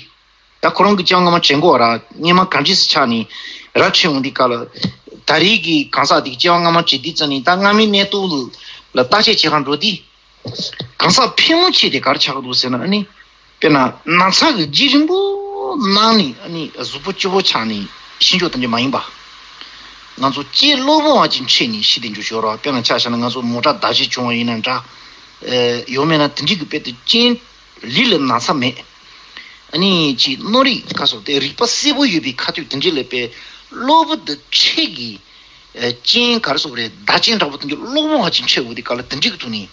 ད་ཁོ་རང་གི་སྐྱེ་བ་སྔ་མ་དྲན་གོ་ར། སྔོན་མ་ག་འདྲས་སེ་ཆགས་ནས་ར་འཕྲོད་འོང་དུས་སྐབས་ལ། ད་རེས་ཀྱི་གང་ཟག་དེ་གི་སྐྱེ་བ་སྔ་མ་དྲན་དུས་ཙམ་ནས་ད་སྔ་མའི་གནས་སྟངས་ལ་བརྟག་དཔྱད་བྱེད་གར་འགྲོ་དུས། གང་ཟག་ཕལ་མོ་ཆེ་དེ་ག་རེ་ཆགས་ཀྱི་འདུག་ཟེར་ན། ཨ་ནི་དཔེར་ན་ན་ཚ་གི་རྗེས་རིང་པོ་གནང་ནས། ཨ་ནི་གཟུགས་པོ་སྐྱོ་པོ་ཆགས་ནས་ཤི་འགྱོ་དེ་འདྲ་མ་ཡིན་པ། ང་ཚོ་སྐྱེ་གློ་བུར་བ་ཅིག་འཕྲད་ནས་ཤི་དེ་འདྲ་ཅིག་ཡོད་རེད་བ། དཔེར་ན་ཆ་བཞག་ན་ང་ཚོ་མོ་ཊ་བརྡབ་གཅིག་བྱུང་བ་ཡིན་ན་འདྲ། ཨེ་ཡང་མིན་ན་དེ་འདྲའི་གི་དཔེ་དེ་རྐྱེན། ལུས་ལ་ན་ཚ་མེད། ཨ་ནི་ཅིག་མནོ་རིག་ཁ་སོགས་དེ་རིག་པ་གསལ་པོ་ཡོད་པའི་ཁ་ཐུག་དེ་འདྲའི་ལ་དཔེ་གློ་བུར་དུ་འཕྲད་ཀྱི་ རྐྱེན་ག་རེ་ཟེར་དགོས་རེད། བདག་རྐྱེན་འདྲ་པོ་དེ་ཚོ་གློ་བུར་བ་ཅིག་འཕྲད་འོང་དུས་སྐབས་ལ་དེ་འདྲའི་གི་ཐོག་ནས་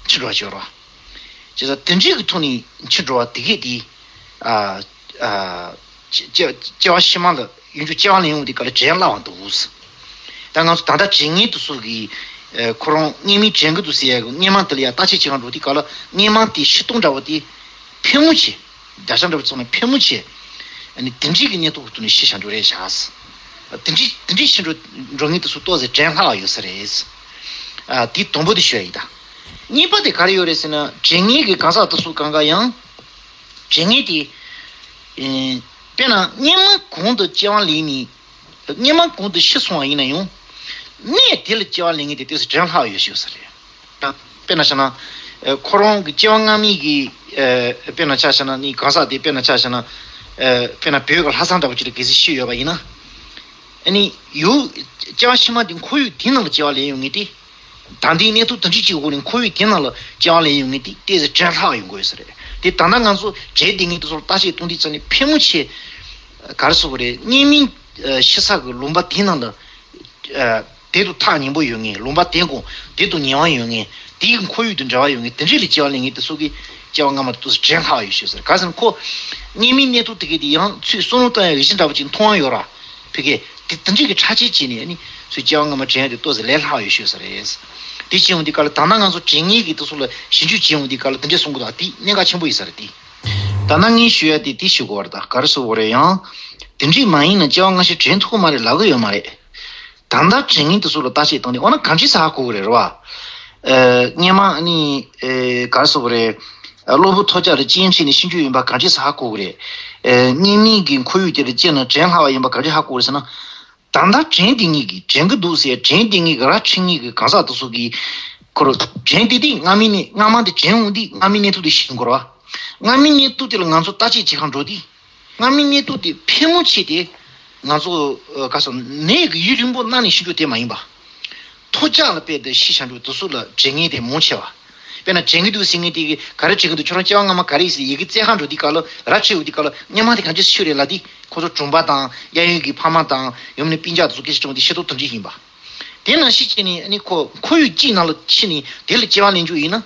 འཆི་འགྲོ་བ་ཅིག་ཡོད་རེད་བ། བྱས་ཙང་དེ་འདྲའི་གི་ཐོག་ནས་འཆི་འགྲོ་བ་དེ་གས་དེ། ཨ་ཨ་སྐྱེ་སྐྱེ་བ་ཕྱི་མ་ལ་ཡོང་རྒྱུ་སྐྱེ་བ་ལེན་ཡོང་དུས་སྐབས་ལ་དྲན་སླ་བ་འདུག་ད་ང་ཚོ་ད་ལྟ་དྲན་མཁན་དེ་ཚོ་གིས་ཁོ་རང་སྔོན་མའི་དྲན་གི་འདུག་ཟེར་ཡ་གི་སྔོན་མ་དེ་ལ་ཡ་བརྟག་དཔྱད་བྱེད་ག་འགྲོ་དུས་སྐབས་ལ་སྔོན་མ་དེ་ཤི་སྟངས་འདྲ་བོ་དེ་ཕལ་མོ་ཆེ། བརྒྱ་ཆ་འདྲ་བོ་བཙོང་ནས་ཕལ་མོ་ཆེ། ཨ་ནི་དེ་འདྲའི་གི་གནས་སྟངས་ཀྱི་ཐོག་ནས་ཤི་བཞག་འགྲོ་རེད་བཞག་དེ་འདྲའི་དེ་འདྲའི་ཤི་འགྲོ་འགྲོ་མཁན་དེ་ཚོ་ཏོག་ཙམ་དྲན་སླ་བ་ཡོད་ས་རེད། ཨ་དེ་དང་པོ་དེ་ཞུ་ཡ་ཡིན་ད། གཉིས་པ་དེ་ག་རེ་ཡོད་རེད་ཟེར་ན་དྲན་མཁན་གྱི་གང་ཟག་དེ་ཚོ་གང་ག་ཡང་། དྲན་མཁན་དེ། ཨེ་དཔེར་ན་སྔོན་མ་གོང་དུ་སྐྱེ་བ་ལེན་ནས། སྔོན་མ་གོང་དུ་ཤི་སོང་བ་ཡིན་ན་ཡང་། གནས་དེ་ལ་སྐྱེ་བ་ལེན་མཁན་དེ་ཏོག་ཙམ་དྲན་སླ་བ་ཡོད་ཤོས་ས་རེད། དཔེར་ན་བྱས་ན། ཨ་ཁོ་རང་གི་སྐྱེ་བ་སྔ་མའི་གི། ཨ་དཔེར་ན་ཆ་བཞག་ན་ནི་གང་ཟག་དེ་དཔེར་ན་ཆ་བཞག་ན། ཨ་དཔེར་ན་བོད་ཀྱི་ལྷ་བསངས་འདྲ་བོ་ཅིག་ལ་གལ་སྲིད་ཤི་ཡོད་པ་ཡིན་ན། ཨ་ནི་ཡོ། སྐྱེ་བ་ཕྱི་མ་དེ་ཁོར་ཡུག་དེ་ནང་ལ་སྐྱེ་བ་ལེན་ཡོང་མཁན་དེ། ད་ལྟའི་གནས་ཚུལ་དེ་འདྲ་ཅིག་འོག་ནས་ཁོར་ཡུག་དེ་ནང་ལ་སྐྱེ་བ་ལེན་ཡོང་མཁན་དེ་ཏོག་ཙམ་དྲན་སླ་བ་ཡོང་གི་ཡོད་ས་རེད། དེ་ད་ལྟ་ང་ཚོ་དྲན་བསྡད་མཁན་དེ་ཚོར་བརྟག་དཔྱད་གཏོང་དུས་ཙམ་ནས་ཕལ་མོ་ཆེ། ག་རེ་ཟེར་དགོས་རེད། སྔོན་མའི་ཤི་ས་གི་ལུང་པ་དེ་ནང་ལ། དེ་དུ་ཐག་ཉེ་པོ་ཡོད་མཁན། ལུང་པ་དེ་གོང་དེ་དུ་ཉེ་བ་ཡོད་མཁན། དེའི་ཁོར་ཡུག་དང་འབྲེལ་བ་ཡོད་མཁན་དེ་འདྲ་ལ་སྐྱེ་བ་ལེན་མཁན་དེ་ཚོ་གིས་སྐྱེ་བ་སྔ་མ་དེ་ཏོག་ཙམ་དྲན་སླ་བ་ཡོད་ཤོས་ཟེར། ག་ཟེར་ན་ཁོ། སྔོན་མའི་གནས་ཚུལ་དེ་གས་དེ་ཡང་ཚུར་བསམ་བློ་བཏང་ཡ་གི་གཞི་འདྲ་པོ་ཅིག་མཐོང་བ་ཡོད་ར། ཕ་གིའི་དེ་དེ་འདྲའི་གི་ཁྲག་ཆད་བྱས་ནས་ཨ་ནི་ཚུར་སྐྱེ་བ་སྔ་མ་དྲན་ཡ་དེ་ཏོག་ཙམ་ལས་སླ་བ་ཡོད་ཤོས་ཟེར་རེད། དེ་བྱས་འོང་དུས་སྐབས་ལ་ད་ལྟ་ང་ཚོ་དྲན་མཁན་གྱི་དེ་ཚོ་ལ་ཞིབ་འཇུག་བྱས་འོང་དུས་སྐབས་ལ་དེ་འདྲས་གསུང་གི་འདུག་དེ་གནད་འགག་ཆེན་པོ་ཡིན་ས་རེད་དེ། ད་ལྟ་ངས་ཞུ་ཡ་དེ་དེ་ཞུ་དགོས་པ་རེད། ད་ག་རེ་ཟེར་དགོས་རེད། ཡང་དེ་འདྲས་མ་ཡིན་ན་སྐྱེ་བ་སྔ་ཕྱི་དྲན་ཐུབ་ཀྱི་མ་རེད་ལབ་གི་ཡོད་མ་རེད། ད་ལྟ་དྲན་མཁན་དེ་ཚོ་ལ་བརྟག་དཔྱད་བཏང་ནས་འོ་ན་གང་ཅི་ཟེར་ཧ་གོ་གི་རེད་རེད་བ། ཨ་སྔོན་མ་ཨ་ནི་ཨེ་ག་རེ་ཟེར་དགོས་རེད། གློ་བུར་ཐོལ་རྒྱག་ལ་རྐྱེན་བྱས་ནས་ཤི་རྒྱུ་ཡིན་པ་གང་ཅི་ཟེར་ཧ་གོ་གི་རེད། ཨེ་སྔོན་མའི་གི་ཁོར་ཡུག་དེ་ལ་སྐྱེས་ན་དྲན་སླ་བ་ཡིན་པ་གང་ཅི་ཧ་གོ་གི་རེད་ཟེར་ན། ད་ལྟ་དྲན་བསྡད་མཁན་གྱི་དྲན་གྱི་འདུག་ཟེར་དྲན་བསྡད་མཁན་གྱི་ར་འཕྲོད་མཁན་གྱི་གང་ཟག་དེ་ཚོ་གིས་ཁོ་རང་དྲན་བསྡད་དུས་སྔ་མའི་གནས་སྔ་མ་དེ་དྲན་འོང་དུས་སྔ་མའི་གནས་ཚུལ་དེ་ཤེས་དགོས་རེད་བ། སྔ་མའི་གནས་ཚུལ་དེ་ལ་ང་ཚོ་བརྟག་དཔྱད་བྱེད་ག་འགྲོ་དུས། སྔ་མའི་གནས་ཚུལ་དེ་ཕལ་མོ་ཆེ་དེ་ང་ཚོ་ཨ་ག་ཟེར་ནད་ཀྱི་ཡུན་རིང་པོ་གནང་ནས་ཤི་རྒྱུ་དེ་མ་ཡིན་པ། ཐོལ་རྒྱག་ལ་དཔེ་དེ་ཤི་བཞག་རྒྱུ་དེ་ཚོ་ལ་དྲན་མཁན་དེ་མང་ཆེ་བ། དཔེར་ན་དྲན་གྱི་འདུག་ཟེར་མཁན་དེ་གིས་ག་རེ་དྲན་གྱི་འདུག་ཁྱོད་རང་སྐྱེ་བ་སྔ་མ་ག་རེ་ཡིན་ཟེར་ཡི་གེ་བཙལ་ག་འགྲོ་དུས་སྐབས་ལ་ར་འཕྲོད་འོང་དུས་སྐབས་ལ་སྔོན་མ་དེ་གང་ཅི་ཤི་རེད་ལབ་དུས་ཁོ་ཚོ་གྲོང་པ་དང་གཡས་གཡོན་གྱི་ཕ་མ་དང་ཡུམ་ནི་སྤུན་ཀྱག་དེ་ཚོ་སྐད་ཆ་དྲིས་འོང་དུས་ཤེས་རྟོགས་དེ་འདྲ་ཡིན་པ། དེ་ནང་བཞིན་བྱས་ནས་ཨ་ནི་ཁོ་ཁོར་ཡུག་གཅིག་ནང་ལ་ཕྱིན་ནས་དེ་ལ་སྐྱེ་བ་ལེན་རྒྱུ་ཡིན་ན།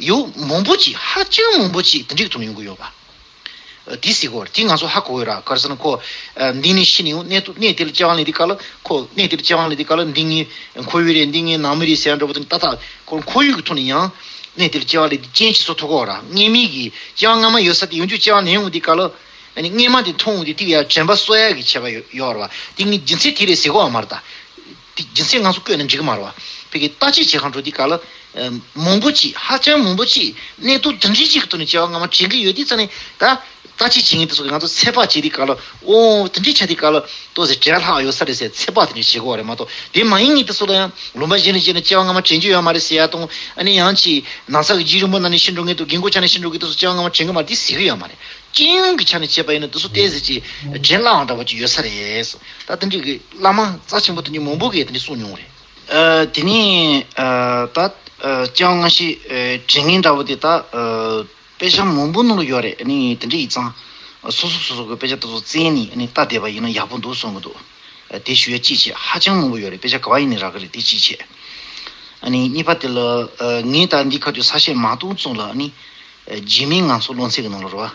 ཡོད་མང་པོ་ཅིག་ཧ་ཅང་མང་པོ་ཅིག་དེ་འདྲའི་ཐོག་ནས་ཡོང་གི་ཡོད་པ། ཨ་དེ་ཟེར་གོ་དེ་ང་ཚོ་ཧ་གོ་གི་ར། ག་རེ་ཟེར་ན་ཁོ་ཨ་འདི་ནས་ཤི་ནས་ཡོང་གནས་ཐུབ་གནས་དེ་ལ་སྐྱེ་བ་ལེན་དུས་སྐབས་ལ་ཁོ་གནས་དེ་ལ་སྐྱེ་བ་ལེན་དུས་སྐབས་ལ་འདི་ངའི་ཁོར་ཡུག་རེད། འདི་ངའི་ནང་མི་རེད་ཟེར་ཡ་འདྲ་པོ་དེ་ནི་ཏག་ཏག་ཁོ་ཁོར་ཡུག་གི་ཐོག་ནས་ཡང་གནས་དེ་ལ་སྐྱེ་བ་ལེན་དུས་རྐྱེན་ཅིག་བཟོ་ཐུབ་ཀྱི་ཡོད་ར། སྔོན་མའི་གི་སྐྱེ་བ་སྔ་མ་ཡོད་ས་དེ་ཡོང་རྒྱུ་སྐྱེ་བ་ལེན་ཡོང་དུས་སྐབས་ལ། ཨ་ནི་སྔོན་མ་དེ་མཐོང་འོང་དུས་དེ་ཡང་དྲན་པ་གསོ་ཡ་གི་ཁྱད་པར་ཡོད་ཡོད་རེད་བ། དེ་ངས་རྒྱུ་མཚན་དེ་རེད་ཟེར་གོ་བ་མ་རེད་ད། དེ་རྒྱུ་མཚན་ང་ཚོ་བཀོད་ན་འགྲིག་གི་མ་རེད་བ། ཕ་གིའི་བརྟག་དཔྱད་བྱེད་ག་འགྲོ་དུས་སྐབས་ལ། ཨ་མང་པོ་ཅིག་ཧ་ཅང་མང་པོ་ཅིག་གནས་སྟངས་དེ་འདྲའི་ཅིག་གི་ཐོག་ནས་སྐྱེ་བ་སྔ་མ་དྲན་གྱི་ཡོད་དུས་ཙང་ནས་ད། བརྟག་དཔྱད་བྱེད་མཁན་དེ་ཚོ་གིས་ང་ཚོ་ཚོད་དཔག་བྱེད་དུས་སྐབས་ལ་ཨོ་དེ་འདྲའི་ཆ་དུས་སྐབས་ལ་ཏོག་ཙམ་དྲན་སླ་བ་ཡོད་ས་རེད་ཟེར་ཚོད་དཔག་དེ་འདྲ་བྱེད་དགོས་པ་རེད་མ་གཏོགས། དེ་མ་ཡིན་མཁན་དེ་ཚོ་ལ་ཡང་ལུང་པ་གཞན་ལ་སྐྱེས་ན་སྐྱེ་བ་སྔ་མ་དྲན་རྒྱུ་ཡོད་མ་རེད་ཟེར་ཡ་དང་། ཨ་ནི་ཡང་ཅིག་ན་ཚ་གི་རྗེས་རིང་པོ་ན་ནས་ཤི་འགྲོ་མཁན་དང་རྒན་རྒོན་ཆགས་ནས་ཤི་འགྲོ་མཁན་དེ་ཚོ་སྐྱེ་བ་སྔ་མ་དྲན་གྱི་མ་རེད་དེ་ཟེར་གྱི་ཡོད་མ་རེད། སྤྱི་ཡོངས་ཀྱི་ཆ་ནས་བྱས་པ་ཡིན་ན་དེ་ཚོ་ཏོག་ཙམ་ཅིག་དྲན་སླ་བ་འདྲ་བོ་ཅིག་ཡོད་ས་རེད། ད་དེ་འདྲའི་གི་བླ་མ་རྩ་ཆེན་པོ་དེ་འདྲ་མང་པོ་གིས་དེ་འདྲ་གསུངས་མྱོང་རེད། ཨ་དེ་ནས་ཨ་ད་ཨ་སྐྱེ་བ་སྔ་ཕྱི་ཨ་དྲན་མཁན་འདྲ་བོ་དེ་ད་ཨ་དཔེ་ཆ་མང་པོ་ནང་ལ་ཡོད་རེད། ཨ་ནི་དེ་འདྲ་ཡིན་ཙང་སོ་སོ་སོ་སོ་གི་དཔེ་ཆ་དེ་ཚོ་བཙལ་ནས་ཨ་ནི་ལྟ་བསྡད་པ་ཡིན་ན་ཡག་པོ་འདུག་བསམ་གི་འདུག་ཨ་དེ་ཞུ་ཡ་གཅིག་བྱས། ཧ་ཅང་མང་པོ་ཡོད་རེད། དཔེ་ཆ་ག་བ་ཡིན་ནའི་རག་གི་རེད། དེ་གཅིག་བྱས། ཨ་ནི་གཉིས་པ་དེ་ལ་ཨ་ངས་ད་འདི་ཁ་ཐུག་གསལ་བཤད་མ་གཏོང་ཙང་ལ་ཨ་ནི་ཨ་རྗེས་མའི་ང་ཚོ་སློབ་ཚན་གི་ནང་ལ་རེད་བ།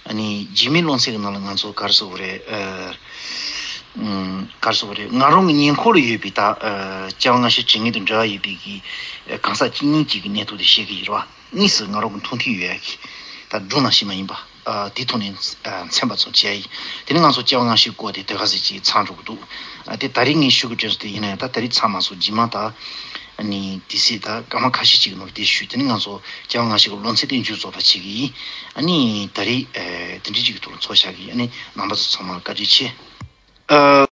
ཨ་ནི་རྗེས་མའི་སློབ་ཚན་གི་ནང་ལ་ང་ཚོ་ག་རེ་ཟེར་དགོས་རེད། ཨ་ཨམ་ག་རེ་ཟེར་དགོས་རེད། ང་རང་གི་ཉེ་འཁོར་ལ་ཡོད་པའི་ད་ཨ་སྐྱེ་བ་སྔ་ཕྱི་དྲན་མཁན་དང་འབྲེལ་བ་ཡོད་པའི་གི་ཨ་གང་ཟག་གཅིག་གཉིས་ཅིག་གི་གནས་སྟངས་དེ་བཤད་གི་ཡིན་རེད་བ། གཉིས་སུ་ང་རང་གི་མཐོང་ཐོས་ཡོད་ཡ་གི་ད་སྒྲུང་ནང་བཞིན་མ་ཡིན་པ། ཨ་དེ་ཐོག་ནས་ཨ་མཚན་པ་ཚོ་བྱས་ཡིན། དེ་ནས་ང་ཚོ་སྐྱེ་བ་སྔ་ཕྱིའི་སྐོར་དེ་དེ་ག་ཟེ་ཅིག་ཚང་འགྲོ་གི་འདུག་ཨ་དེ་ད་རེས་ངས་ཞུ་གི་དྲན་སོང་། དེ་ཡིན་ན་ཡང་ད་ད་རེས་ཚང་མ་སོང་རྗེས་མ་ད་ཨ་ནི་དེ་སྲིད་ད་སྐར་མ་ཁ་ཤས་ཅིག་གི་ནང་དེ་ཞུ། དེ་ནས་ང་ཚོ་སྐྱེ་བ་སྔ་ཕྱི་གི་སློབ་ཚན་དེ་མཇུག་རྫོགས་པ་བྱེད་གི་ཡིན། ཨ་ནི་ད་རེས་ཨ་དེ་འདྲའི་ཅིག་གི་ཐོག་ལ་ཚོགས་བཞག་གི་ཡིན། ཨ་ནི་རྣམ་པ་ཚོ་ཚང་མ་ལ་བཀའ་དྲིན་ཆེ། ཨ།